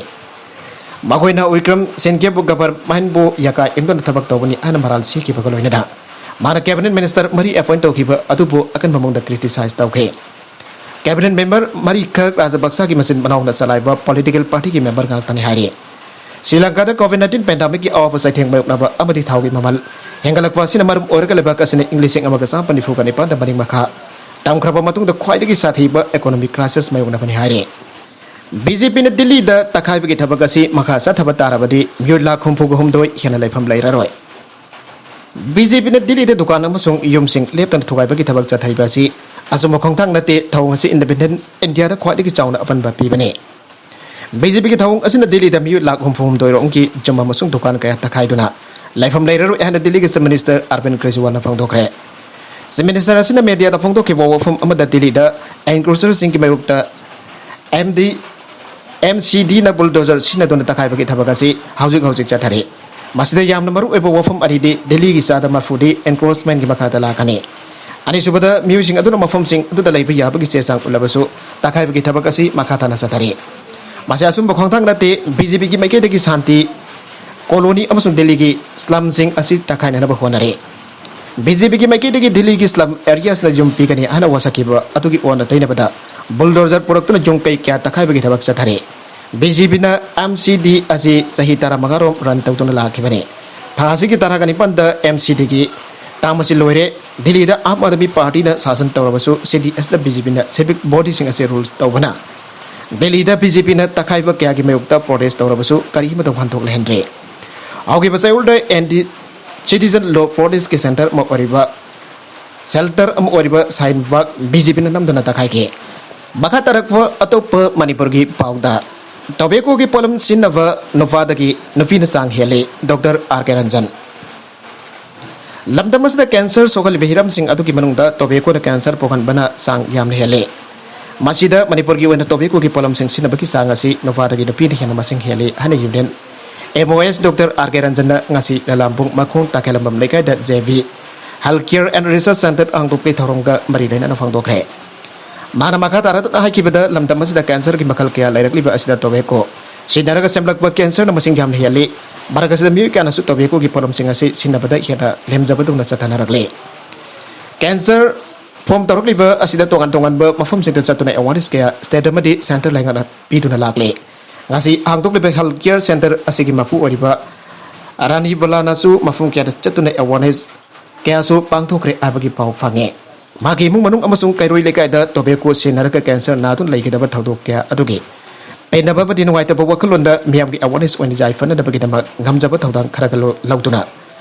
ꯃꯈꯣꯏꯅ ꯋꯤꯀ꯭ꯔꯝ ꯁꯤꯟꯒꯦꯕꯨ government ꯕꯨ ꯌꯥꯀꯥ ꯏꯟꯗꯨꯅ ꯊꯕꯛ ꯇꯧꯕꯅꯤ ꯍꯥꯏꯅ ꯃꯔꯥꯜ ꯁꯤꯈꯤꯕꯒ ꯂꯣꯏꯅꯅ ꯃꯍꯥꯛꯅ cabinet minister ꯃꯔꯤ appoint ꯇꯧꯈꯤꯕ ꯑꯗꯨꯕꯨ ꯑꯀꯟꯕ ꯃꯑꯣꯡꯗ criticize ꯇꯧꯈꯤ꯫ Cabinet member ꯃꯔꯤꯈꯛ ꯔꯥꯖꯄꯛꯁꯥꯒꯤ ꯃꯆꯤꯟ ꯃꯅꯥꯎꯅ ꯆꯂꯥꯏꯕ political partyꯒꯤ member ꯉꯥꯛꯇꯅꯤ ꯍꯥꯏꯔꯤ꯫ ꯁ꯭ꯔꯤ ꯂꯪꯀꯥꯗ COVID nineteen pandemicꯀꯤ ꯑꯋꯥꯕ ꯆꯩꯊꯦꯡ ꯃꯥꯌꯣꯛꯅꯕ ꯑꯃꯗꯤ ꯊꯥꯎꯒꯤ ꯃꯃꯜ ꯍꯦꯟꯒꯠꯂꯛꯄ ꯑꯁꯤꯅ ꯃꯔꯝ ꯑꯣꯏꯔꯒ ꯂꯩꯕꯥꯛ ꯑꯁꯤꯅ ꯏꯪ ꯂꯤꯁꯤꯡ ꯑꯃꯒ ꯆꯥꯃꯥꯄꯟ ꯅꯤꯐꯨꯒ ꯅꯤꯄꯥꯟꯗ ꯃꯅꯤꯡ ꯃꯈꯥ ꯇꯝꯈ꯭ꯔꯕ ꯃꯇꯨꯡꯗ ꯈ꯭ꯋꯥꯏꯗꯒꯤ ꯁꯥꯊꯤꯕ economic crisis ꯃꯥꯌꯣꯛꯅꯕꯅꯤ ꯍꯥꯏꯔꯤ꯫ BJPꯅ ꯗꯤꯜꯂꯤꯗ ꯇꯛꯈꯥꯏꯕꯒꯤ ꯊꯕꯛ ꯑꯁꯤ ꯃꯈꯥ ꯆꯠꯊꯕ ꯇꯥꯔꯕꯗꯤ ꯃꯤꯑꯣꯏ ꯂꯥꯈ ꯍꯨꯝꯐꯨꯒ ꯍꯨꯝꯗꯣꯏ ꯍꯦꯟꯅ ꯂꯩꯐꯝ ꯂꯩꯔꯔꯣꯏ꯫ BJPꯅ ꯗꯤꯜꯂꯤꯗ ꯗꯨꯀꯥꯟ ꯑꯃꯁꯨꯡ ꯌꯨꯝꯁꯤꯡ ꯂꯦꯞꯇꯅ ꯊꯨꯒꯥꯏꯕꯒꯤ ꯊꯕꯛ ꯆꯠꯊꯔꯤꯕ ꯑꯁꯤ ꯑꯆꯨꯝꯕ ꯈꯣꯡꯊꯥꯡ ꯅꯠꯇꯦ꯫ ꯊꯧꯑꯣꯡ ꯑꯁꯤ independent Indiaꯗ ꯈ꯭ꯋꯥꯏꯗꯒꯤ ꯆꯥꯎꯅ ꯑꯄꯟꯕ ꯄꯤꯕꯅꯤ꯫ BJPꯒꯤ ꯊꯧꯑꯣꯡ ꯑꯁꯤꯅ ꯗꯤꯜꯂꯤꯗ ꯃꯤꯑꯣꯏ ꯂꯥꯈ ꯍꯨꯝꯐꯨ ꯍꯨꯝꯗꯣꯏ ꯔꯣꯝꯒꯤ ꯌꯨꯝ ꯑꯃꯁꯨꯡ ꯗꯨꯀꯥꯟ ꯀꯌꯥ ꯇꯛꯈꯥꯏꯗꯨꯅ ꯂꯩꯐꯝ ꯂꯩꯔꯔꯣꯏ ꯍꯥꯏꯅ ꯗꯤꯜꯂꯤꯒꯤ Chief Minister Arvind Kejriwalꯅ ꯐꯣꯡꯗꯣꯛꯈ꯭ꯔꯦ꯫ Chief Minister ꯑꯁꯤꯅ mediaꯗ ꯐꯣꯡꯗꯣꯛꯈꯤꯕ ꯋꯥꯐꯝ ꯑꯃꯗ ꯗꯤꯜꯂꯤꯗ encroacherꯁꯤꯡꯒꯤ ꯃꯥꯌꯣꯛꯇ MD, MCDꯅ bulldozer ꯁꯤꯖꯤꯟꯅꯗꯨꯅ ꯇꯛꯈꯥꯏꯕꯒꯤ ꯊꯕꯛ ꯑꯁꯤ ꯍꯧꯖꯤꯛ ꯍꯧꯖꯤꯛ ꯆꯠꯊꯔꯤ꯫ ꯃꯁꯤꯗ ꯌꯥꯝꯅ ꯃꯔꯨ ꯑꯣꯏꯕ ꯋꯥꯐꯝ ꯑꯅꯤꯗꯤ ꯗꯤꯜꯂꯤꯒꯤ ꯆꯥꯗ ꯃꯔꯐꯨꯗꯤ encroachmentꯒꯤ ꯃꯈꯥꯗ ꯂꯥꯛꯀꯅꯤ꯫ ꯑꯅꯤꯁꯨꯕꯗ, ꯃꯤꯑꯣꯏꯁꯤꯡ ꯑꯗꯨꯅ ꯃꯐꯝꯁꯤꯡ ꯑꯗꯨꯗ ꯂꯩꯕ ꯌꯥꯕꯒꯤ ꯆꯦ ꯆꯥꯡ ꯎꯠꯂꯕꯁꯨ ꯇꯛꯈꯥꯏꯕꯒꯤ ꯊꯕꯛ ꯑꯁꯤ ꯃꯈꯥ ꯇꯥꯅ ꯆꯠꯊꯔꯤ꯫ ꯃꯁꯤ ꯑꯆꯨꯝꯕ ꯈꯣꯡꯊꯥꯡ ꯅꯠꯇꯦ꯫ BJPꯒꯤ ꯃꯥꯏꯀꯩꯗꯒꯤ ꯁꯥꯟꯇꯤ colony ꯑꯃꯁꯨꯡ ꯗꯤꯜꯂꯤꯒꯤ slumꯁꯤꯡ ꯑꯁꯤ ꯇꯛꯈꯥꯏꯅꯅꯕ ꯍꯣꯠꯅꯔꯤ꯫ BJPꯒꯤ ꯃꯥꯏꯀꯩꯗꯒꯤ ꯗꯤꯜꯂꯤꯒꯤ slum areasꯅ ꯌꯨꯝ ꯄꯤꯒꯅꯤ ꯍꯥꯏꯅ ꯋꯥꯁꯛꯈꯤꯕ ꯑꯗꯨꯒꯤ ꯑꯣꯟꯅ ꯇꯩꯅꯕꯗ bulldozer ꯄꯨꯔꯛꯇꯨꯅ ꯌꯨꯝ ꯀꯩ ꯀꯌꯥ ꯇꯛꯈꯥꯏꯕꯒꯤ ꯊꯕꯛ ꯆꯠꯊꯔꯤ꯫ BJPꯅ MCD ꯑꯁꯤ ꯆꯍꯤ ꯇꯔꯥꯃꯉꯥ ꯔꯣꯝ run ꯇꯧꯗꯨꯅ ꯂꯥꯛꯈꯤꯕꯅꯤ꯫ ꯊꯥ ꯑꯁꯤꯒꯤ ꯇꯔꯥꯒ ꯅꯤꯄꯥꯟꯗ MCDꯒꯤ term ꯑꯁꯤ ꯂꯣꯏꯔꯦ꯫ ꯗꯤꯜꯂꯤꯗ ꯑꯥꯝ ꯑꯥꯗꯃꯤ ꯄꯥꯔꯇꯤꯅ ꯁꯥꯁꯟ ꯇꯧꯔꯕꯁꯨ CDSꯅ BJPꯅ civic bodyꯁꯤꯡ ꯑꯁꯤ rule ꯇꯧꯕꯅ ꯗꯤꯜꯂꯤꯗ BJPꯅ ꯇꯛꯈꯥꯏꯕ ꯀꯌꯥꯒꯤ ꯃꯥꯌꯣꯛꯇ protest ꯇꯧꯔꯕꯁꯨ ꯀꯔꯤꯃꯠꯇ ꯋꯥꯍꯟꯊꯣꯛ ꯂꯩꯍꯟꯗ꯭ꯔꯦ꯫ ꯍꯧꯈꯤꯕ ꯆꯌꯣꯜꯗ ꯑꯦꯟꯗꯤ citizen law protestꯀꯤ centre ꯑꯃ ꯑꯣꯏꯔꯤꯕ shelter ꯑꯃ ꯑꯣꯏꯔꯤꯕ ꯁꯥꯍꯤꯟ ꯕꯥꯒ BJPꯅ ꯅꯝꯗꯨꯅ ꯇꯛꯈꯥꯏꯈꯤ꯫ ꯃꯈꯥ ꯇꯥꯔꯛꯄ ꯑꯇꯣꯞꯄ ꯃꯅꯤꯄꯨꯔꯒꯤ ꯄꯥꯎꯗ, tobaccoꯒꯤ ꯄꯣꯠꯂꯝ ꯁꯤꯖꯤꯟꯅꯕ ꯅꯨꯄꯥꯗꯒꯤ ꯅꯨꯄꯤꯅ ꯆꯥꯡ ꯍꯦꯜꯂꯤ, Doctor R K Ranjan꯫ ꯂꯝꯗꯝ ꯑꯁꯤꯗ cancer ꯁꯣꯛꯍꯜꯂꯤꯕ ꯍꯤꯔꯝꯁꯤꯡ ꯑꯗꯨꯒꯤ ꯃꯅꯨꯡꯗ tobaccoꯅ cancer ꯄꯣꯛꯍꯟꯕꯅ ꯆꯥꯡ ꯌꯥꯝꯅ ꯍꯦꯜꯂꯤ꯫ ꯃꯁꯤꯗ ꯃꯅꯤꯄꯨꯔꯒꯤ ꯑꯣꯏꯅ tobaccoꯒꯤ ꯄꯣꯠꯂꯝꯁꯤꯡ ꯁꯤꯖꯤꯟꯅꯕꯒꯤ ꯆꯥꯡ ꯑꯁꯤ ꯅꯨꯄꯥꯗꯒꯤ ꯅꯨꯄꯤꯅ ꯍꯦꯟꯅ ꯃꯁꯤꯡ ꯍꯦꯜꯂꯤ ꯍꯥꯏꯅ Union MOH Doctor R K Ranjanꯅ ꯉꯁꯤ ꯂꯂꯥꯝꯕꯨꯡ ꯃꯈꯣꯡ ꯇꯥꯈꯦꯜꯂꯝꯕꯝ ꯂꯩꯀꯥꯏꯗ JV Health Care and Research Centre ꯍꯥꯡꯗꯣꯛꯄꯒꯤ ꯊꯧꯔꯝꯒ ꯃꯔꯤ ꯂꯩꯅꯅ ꯐꯣꯡꯗꯣꯛꯈ꯭ꯔꯦ꯫ ꯃꯥꯅ ꯃꯈꯥ ꯇꯥꯔꯛꯇꯨꯅ ꯍꯥꯏꯈꯤꯕꯗ, ꯂꯝꯗꯝ ꯑꯁꯤꯗ cancerꯒꯤ ꯃꯈꯜ ꯀꯌꯥ ꯂꯩꯔꯛꯂꯤꯕ ꯑꯁꯤꯗ tobacco ꯁꯤꯖꯤꯟꯅꯔꯒ ꯁꯦꯝꯂꯛꯄ cancerꯅ ꯃꯁꯤꯡ ꯌꯥꯝꯅ ꯍꯦꯜꯂꯤ꯫ ꯃꯔꯛ ꯑꯁꯤꯗ ꯃꯤꯑꯣꯏ ꯀꯌꯥꯅꯁꯨ tobaccoꯒꯤ ꯄꯣꯠꯂꯝꯁꯤꯡ ꯑꯁꯤ ꯁꯤꯖꯤꯟꯅꯕꯗ ꯍꯦꯟꯅ ꯂꯦꯝꯖꯕꯗꯧꯅ ꯆꯠꯊꯅꯔꯛꯂꯤ꯫ Cancer ꯐꯣꯝ ꯇꯧꯔꯛꯂꯤꯕ ꯑꯁꯤꯗ ꯇꯣꯉꯥꯟ ꯇꯣꯉꯥꯟꯕ ꯃꯐꯝꯁꯤꯡꯗ ꯆꯠꯇꯨꯅ awareness ꯀꯌꯥ state ꯑꯃꯗꯤ centre ꯂꯩꯉꯥꯛꯅ ꯄꯤꯗꯨꯅ ꯂꯥꯛꯂꯤ꯫ ꯉꯁꯤ ꯍꯥꯡꯗꯣꯛꯂꯤꯕ health care centre ꯑꯁꯤꯒꯤ ꯃꯄꯨ ꯑꯣꯏꯔꯤꯕ ꯔꯥꯅꯤ ꯕꯂꯥꯅꯁꯨ ꯃꯐꯝ ꯀꯌꯥꯗ ꯆꯠꯇꯨꯅ awareness ꯀꯌꯥꯁꯨ ꯄꯥꯡꯊꯣꯛꯈ꯭ꯔꯦ ꯍꯥꯏꯕꯒꯤ ꯄꯥꯎ ꯐꯪꯉꯤ꯫ ꯃꯍꯥꯛꯀꯤ ꯏꯃꯨꯡ ꯃꯅꯨꯡ ꯑꯃꯁꯨꯡ ꯀꯩꯔꯣꯏ ꯂꯩꯀꯥꯏꯗ tobacco ꯁꯤꯖꯤꯟꯅꯔꯒ cancer ꯅꯥꯗꯨꯅ ꯂꯩꯈꯤꯗꯕ ꯊꯧꯗꯣꯛ ꯀꯌꯥ ꯑꯗꯨꯒꯤ ꯄꯦꯟꯗꯕ ꯑꯃꯗꯤ ꯅꯨꯡꯉꯥꯏꯇꯕ ꯋꯥꯈꯜꯂꯣꯟꯗ ꯃꯤꯌꯥꯝꯒꯤ awareness ꯑꯣꯏꯅ ꯌꯥꯏꯐꯅꯅꯕꯒꯤꯗꯃꯛ ꯉꯝꯖꯕ ꯊꯧꯗꯥꯡ ꯈꯔꯒ ꯂꯧ-, ꯂꯧꯗꯨꯅ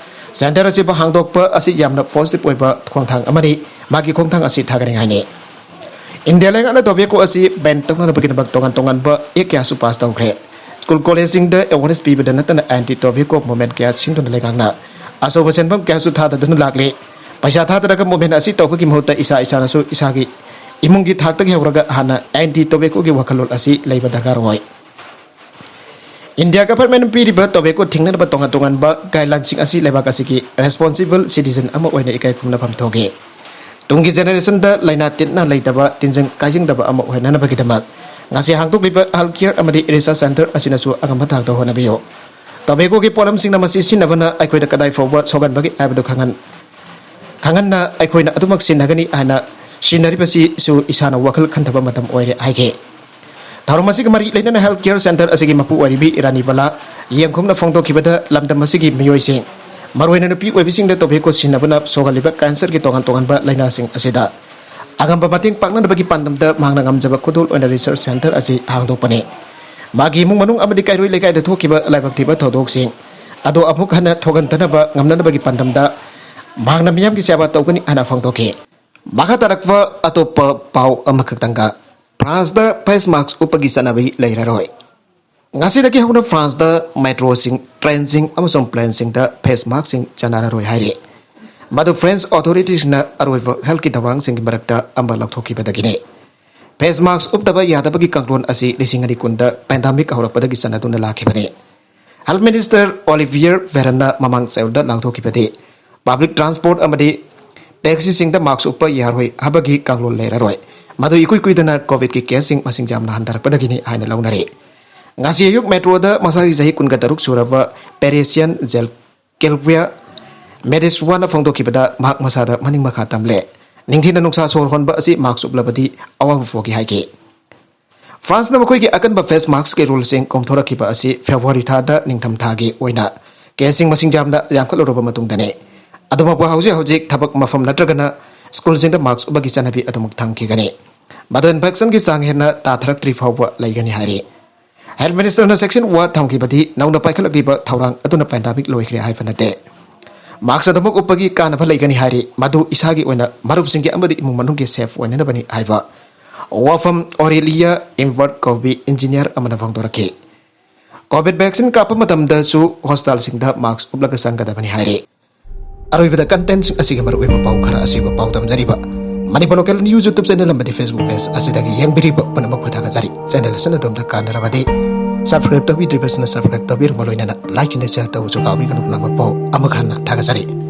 centre ꯑꯁꯤꯕꯨ ꯍꯥꯡꯗꯣꯛꯄ ꯑꯁꯤ ꯌꯥꯝꯅ positive ꯑꯣꯏꯕ ꯈꯣꯡꯊꯥꯡ ꯑꯃꯅꯤ꯫ ꯃꯥꯒꯤ ꯈꯣꯡꯊꯥꯡ ꯑꯁꯤ ꯊꯥꯒꯠꯅꯤꯡꯉꯥꯏꯅꯤ꯫ ꯏꯟꯗꯤꯌꯥ ꯂꯩꯉꯥꯛꯅ tobacco ꯑꯁꯤ ban ꯇꯧꯅꯅꯕꯒꯤꯗꯃꯛ ꯇꯣꯉꯥꯟ ꯇꯣꯉꯥꯟꯕ act ꯀꯌꯥꯁꯨ pass ꯇꯧꯈ꯭ꯔꯦ꯫ School collegeꯁꯤꯡꯗ awareness ꯄꯤꯕꯗ ꯅꯠꯇꯅ anti tobacco movement ꯀꯌꯥ ꯁꯤꯟꯗꯨꯅ ꯂꯩꯉꯥꯛꯅ ꯑꯆꯧꯕ ꯁꯦꯟꯐꯝ ꯀꯌꯥꯁꯨ ꯊꯥꯗꯗꯨꯅ ꯂꯥꯛꯂꯤ꯫ ꯄꯩꯁꯥ ꯊꯥꯗꯔꯒ movement ꯑꯁꯤ ꯇꯧꯕꯒꯤ ꯃꯍꯨꯠꯇ ꯏꯁꯥ ꯏꯁꯥꯅꯁꯨ ꯏꯁꯥꯒꯤ ꯏꯃꯨꯡꯒꯤ ꯊꯥꯛꯇꯒꯤ ꯍꯧꯔꯒ ꯍꯥꯟꯅ anti tobaccoꯒꯤ ꯋꯥꯈꯜꯂꯣꯟ ꯑꯁꯤ ꯂꯩꯕ ꯗꯔꯀꯥꯔ ꯑꯣꯏ꯫ ꯏꯟꯗꯤꯌꯥ government ꯄꯤꯔꯤꯕ tobacco ꯊꯤꯡꯅꯅꯕ ꯇꯣꯉꯥꯟ ꯇꯣꯉꯥꯟꯕ guidelineꯁꯤꯡ ꯑꯁꯤ ꯂꯩꯕꯥꯛ ꯑꯁꯤꯒꯤ responsible citizen ꯑꯃ ꯑꯣꯏꯅ ꯏꯀꯥꯏ ꯈꯨꯝꯅꯐꯝ ꯊꯣꯛꯏ꯫ ꯇꯨꯡꯒꯤ generationꯗ ꯂꯥꯏꯅꯥ ꯇꯤꯟꯅ ꯂꯩꯇꯕ, ꯇꯤꯟꯖꯪ ꯀꯥꯏꯖꯪꯗꯕ ꯑꯃ ꯑꯣꯏꯍꯟꯅꯕꯒꯤꯗꯃꯛ ꯉꯁꯤ ꯍꯥꯡꯗꯣꯛꯂꯤꯕ health care ꯑꯃꯗꯤ research centre ꯑꯁꯤꯅꯁꯨ ꯑꯉꯝꯕ ꯊꯥꯛꯇ ꯍꯣꯠꯅꯕꯤꯌꯨ꯫ Tobaccoꯒꯤ ꯄꯣꯠꯂꯝꯁꯤꯡꯅ ꯃꯁꯤ ꯁꯤꯖꯤꯟꯅꯕꯅ ꯑꯩꯈꯣꯏꯗ ꯀꯗꯥꯏ ꯐꯥꯎꯕ ꯁꯣꯛꯍꯟꯕꯒꯦ ꯍꯥꯏꯕꯗꯨ ꯈꯪꯍꯟ-, ꯈꯪꯍꯟꯅ ꯑꯩꯈꯣꯏꯅ ꯑꯗꯨꯃꯛ ꯁꯤꯖꯤꯟꯅꯒꯅꯤ ꯍꯥꯏꯅ ꯁꯤꯖꯤꯟꯅꯔꯤꯕꯁꯤꯁꯨ ꯏꯁꯥꯅ ꯋꯥꯈꯜ ꯈꯟꯊꯕ ꯃꯇꯝ ꯑꯣꯏꯔꯦ ꯍꯥꯏꯈꯤ꯫ ꯊꯧꯔꯝ ꯑꯁꯤꯒ ꯃꯔꯤ ꯂꯩꯅꯅ health care centre ꯑꯁꯤꯒꯤ ꯃꯄꯨ ꯑꯣꯏꯔꯤꯕꯤ ꯏꯔꯥꯅꯤ ꯕꯂꯥ ꯌꯦꯡꯈꯨꯝꯅ ꯐꯣꯡꯗꯣꯛꯈꯤꯕꯗ, ꯂꯝꯗꯝ ꯑꯁꯤꯒꯤ ꯃꯤꯑꯣꯏꯁꯤꯡ, ꯃꯔꯨꯑꯣꯏꯅ ꯅꯨꯄꯤ ꯑꯣꯏꯕꯤꯁꯤꯡꯗ tobacco ꯁꯤꯖꯤꯟꯅꯕꯅ ꯁꯣꯛꯍꯜꯂꯤꯕ cancerꯒꯤ ꯇꯣꯉꯥꯟ ꯇꯣꯉꯥꯟꯕ ꯂꯥꯏꯅꯥꯁꯤꯡ ꯑꯁꯤꯗ ꯑꯉꯝꯕ ꯃꯇꯦꯡ ꯄꯥꯡꯅꯅꯕꯒꯤ ꯄꯥꯟꯗꯝꯗ ꯃꯍꯥꯛꯅ ꯉꯝꯖꯕ ꯈꯨꯗꯣꯜ ꯑꯣꯏꯅ research centre ꯑꯁꯤ ꯍꯥꯡꯗꯣꯛꯄꯅꯤ꯫ ꯃꯥꯒꯤ ꯏꯃꯨꯡ ꯃꯅꯨꯡ ꯑꯃꯗꯤ ꯀꯩꯔꯣꯏ ꯂꯩꯀꯥꯏꯗ ꯊꯣꯛꯈꯤꯕ ꯂꯥꯏꯕꯛ ꯊꯤꯕ ꯊꯧꯗꯣꯛꯁꯤꯡ ꯑꯗꯨ ꯑꯃꯨꯛ ꯍꯟꯅ ꯊꯣꯛꯍꯟꯗꯅꯕ ꯉꯝꯅꯅꯕꯒꯤ ꯄꯥꯟꯗꯝꯗ ꯃꯍꯥꯛꯅ ꯃꯤꯌꯥꯝꯒꯤ ꯁꯦꯕꯥ ꯇꯧꯒꯅꯤ ꯍꯥꯏꯅ ꯐꯣꯡꯗꯣꯛꯈꯤ꯫ ꯃꯈꯥ ꯇꯥꯔꯛꯄ ꯑꯇꯣꯞꯄ ꯄꯥꯎ ꯑꯃꯈꯛꯇꯪꯒ, ꯐ꯭ꯔꯥꯟꯁꯇ face mask ꯎꯞꯄꯒꯤ ꯆꯠꯅꯕꯤ ꯂꯩꯔꯔꯣꯏ꯫ ꯉꯁꯤꯗꯒꯤ ꯍꯧꯅ ꯐ꯭ꯔꯥꯟꯁꯇ metroꯁꯤꯡ, trainꯁꯤꯡ ꯑꯃꯁꯨꯡ planeꯁꯤꯡꯗ face maskꯁꯤꯡ ꯆꯠꯅꯔꯔꯣꯏ ꯍꯥꯏꯔꯤ꯫ ꯃꯗꯨ French authoritiesꯅ ꯑꯔꯣꯏꯕ healthꯀꯤ ꯊꯧꯔꯥꯡꯁꯤꯡꯒꯤ ꯃꯔꯛꯇ ꯑꯃ ꯂꯧꯊꯣꯛꯈꯤꯕꯗꯒꯤꯅꯤ꯫ Face mask ꯎꯞꯇꯕ ꯌꯥꯗꯕꯒꯤ ꯀꯥꯡꯂꯣꯟ ꯑꯁꯤ ꯂꯤꯁꯤꯡ ꯑꯅꯤ ꯀꯨꯟꯗ pandemic ꯍꯧꯔꯛꯄꯗꯒꯤ ꯆꯠꯅꯗꯨꯅ ꯂꯥꯛꯈꯤꯕꯅꯤ꯫ Health Minister Olivier Véranꯅ ꯃꯃꯥꯡ ꯆꯌꯣꯜꯗ ꯂꯥꯎꯊꯣꯛꯈꯤꯕꯗꯤ, public transport ꯑꯃꯗꯤ taxiꯁꯤꯡꯗ mask ꯎꯞꯄ ꯌꯥꯔꯣꯏ ꯍꯥꯏꯕꯒꯤ ꯀꯥꯡꯂꯣꯟ ꯂꯩꯔꯔꯣꯏ꯫ ꯃꯗꯨ ꯏꯀꯨꯏ ꯀꯨꯏꯗꯅ COVIDꯀꯤ caseꯁꯤꯡ ꯃꯁꯤꯡ ꯌꯥꯝꯅ ꯍꯟꯊꯔꯛꯄꯗꯒꯤꯅꯤ ꯍꯥꯏꯅ ꯂꯧꯅꯔꯤ꯫ ꯉꯁꯤ ꯑꯌꯨꯛ metroꯗ ꯃꯁꯥꯒꯤ ꯆꯍꯤ ꯀꯨꯟꯒ ꯇꯔꯨꯛ ꯁꯨꯔꯕ Parisian Jacques Calvia Médissoiꯅ ꯐꯣꯡꯗꯣꯛꯈꯤꯕꯗ, ꯃꯍꯥꯛ ꯃꯁꯥꯗ ꯃꯅꯤꯡ ꯃꯈꯥ ꯇꯝꯂꯦ꯫ ꯅꯤꯡꯊꯤꯅ ꯅꯨꯡꯁꯥ ꯁꯣꯔ ꯍꯣꯟꯕ ꯑꯁꯤ ꯃꯥꯛꯁ ꯎꯞꯂꯕꯗꯤ ꯑꯋꯥꯕ ꯐꯥꯎꯈꯤ ꯍꯥꯏꯈꯤ꯫ ꯐ꯭ꯔꯥꯟꯁꯅ ꯃꯈꯣꯏꯒꯤ ꯑꯀꯟꯕ ꯐꯦꯁ ꯃꯥꯛꯁꯀꯤ ꯔꯨꯜꯁꯤꯡ ꯀꯣꯝꯊꯣꯔꯛꯈꯤꯕ ꯑꯁꯤ ꯐꯦꯕ꯭ꯔꯨꯋꯥꯔꯤ ꯊꯥꯗ ꯅꯤꯡꯊꯝ ꯊꯥꯒꯤ ꯑꯣꯏꯅ ꯀꯦꯁꯁꯤꯡ ꯃꯁꯤꯡ ꯌꯥꯝꯅ ꯌꯥꯝꯈꯠꯂꯨꯔꯕ ꯃꯇꯨꯡꯗꯅꯤ꯫ ꯑꯗꯨꯃꯛꯄꯨ ꯍꯧꯖꯤꯛ ꯍꯧꯖꯤꯛ ꯊꯕꯛ ꯃꯐꯝ ꯅꯠꯇ꯭ꯔꯒꯅ ꯁ꯭ꯀꯨꯜꯁꯤꯡꯗ ꯃꯥꯛꯁ ꯎꯞꯄꯒꯤ ꯆꯠꯅꯕꯤ ꯑꯗꯨꯃꯛ ꯊꯝꯈꯤꯒꯅꯤ꯫ ꯃꯗꯨ ꯏꯟꯐꯦꯛꯁꯟꯒꯤ ꯆꯥꯡ ꯍꯦꯟꯅ ꯇꯥꯊꯔꯛꯇ꯭ꯔꯤ ꯐꯥꯎꯕ ꯂꯩꯒꯅꯤ ꯍꯥꯏꯔꯤ꯫ ꯍꯦꯜꯊ ꯃꯤꯅꯤꯁꯇꯔꯅ ꯆꯦꯛꯁꯤꯟ ꯋꯥ ꯊꯝꯈꯤꯕꯗꯤ ꯅꯧꯅ ꯄꯥꯏꯈꯠꯂꯛꯂꯤꯕ ꯊꯧꯔꯥꯡ ꯑꯗꯨꯅ ꯄꯦꯟꯗꯥꯃꯤꯛ ꯂꯣꯏꯈ꯭ꯔꯦ ꯍꯥꯏꯕ ꯅꯠꯇꯦ꯫ ꯃꯥꯛꯁ ꯑꯗꯨꯃꯛ ꯎꯞꯄꯒꯤ ꯀꯥꯟꯅꯕ ꯂꯩꯒꯅꯤ ꯍꯥꯏꯔꯤ꯫ ꯃꯗꯨ ꯏꯁꯥꯒꯤ ꯑꯣꯏꯅ ꯃꯔꯨꯞꯁꯤꯡꯒꯤ ꯑꯃꯗꯤ ꯏꯃꯨꯡ ꯃꯅꯨꯡꯒꯤ ꯁꯦꯐ ꯑꯣꯏꯅꯅꯕꯅꯤ ꯍꯥꯏꯕ ꯋꯥꯐꯝ ꯑꯣꯔꯦꯂꯤꯌꯥ ꯏꯝꯕꯔꯠ ꯀꯧꯕꯤ ꯏꯟꯖꯤꯅꯤꯌꯥꯔ ꯑꯃꯅ ꯐꯣꯡꯗꯣꯔꯛꯈꯤ꯫ ꯀꯣꯚꯤꯗ ꯚꯦꯛꯁꯤꯟ ꯀꯥꯞꯄ ꯃꯇꯝꯗꯁꯨ ꯍꯣꯁꯄꯤꯇꯥꯜꯁꯤꯡꯗ ꯃꯥꯛꯁ ꯎꯞꯂꯒ ꯆꯪꯒꯗꯕꯅꯤ ꯍꯥꯏꯔꯤ꯫ ꯑꯔꯣꯏꯕꯗ ꯀꯟꯇꯦꯟꯠꯁꯤꯡ ꯑꯁꯤꯒꯤ ꯃꯔꯨꯑꯣꯏꯕ ꯄꯥꯎ ꯈꯔ ꯑꯁꯤꯕꯨ ꯄꯥꯎꯗꯝꯖꯔꯤꯕ Manipur local news YouTube channel ꯑꯃꯗꯤ ꯐꯦꯁꯕꯨꯛ ꯄꯦꯖ ꯑꯁꯤꯗꯒꯤ ꯌꯦꯡꯕꯤꯔꯤꯕ ꯄꯨꯝꯅꯃꯛꯄꯨ ꯊꯥꯒꯠꯆꯔꯤ꯫ ꯆꯦꯅꯦꯜ ꯑꯁꯤꯅ ꯑꯗꯣꯝꯗ ꯀꯥꯟꯅꯔꯕꯗꯤ ꯁꯕꯁꯀ꯭ꯔꯥꯏꯕ ꯇꯧꯕꯤꯗ꯭ꯔꯤꯕꯁꯤꯅ ꯁꯕꯁꯀ꯭ꯔꯥꯏꯕ ꯇꯧꯕꯤꯔꯝꯕ ꯂꯣꯏꯅꯅ ꯂꯥꯏꯛ ꯑꯃꯗꯤ ꯁꯦꯌꯔ ꯇꯧꯕꯁꯨ ꯀꯥꯎꯕꯤꯒꯅꯨ꯫ ꯄꯨꯝꯅꯃꯛꯄꯨ ꯑꯃꯨꯛ ꯍꯟꯅ ꯊꯥꯒꯠꯆꯔꯤ꯫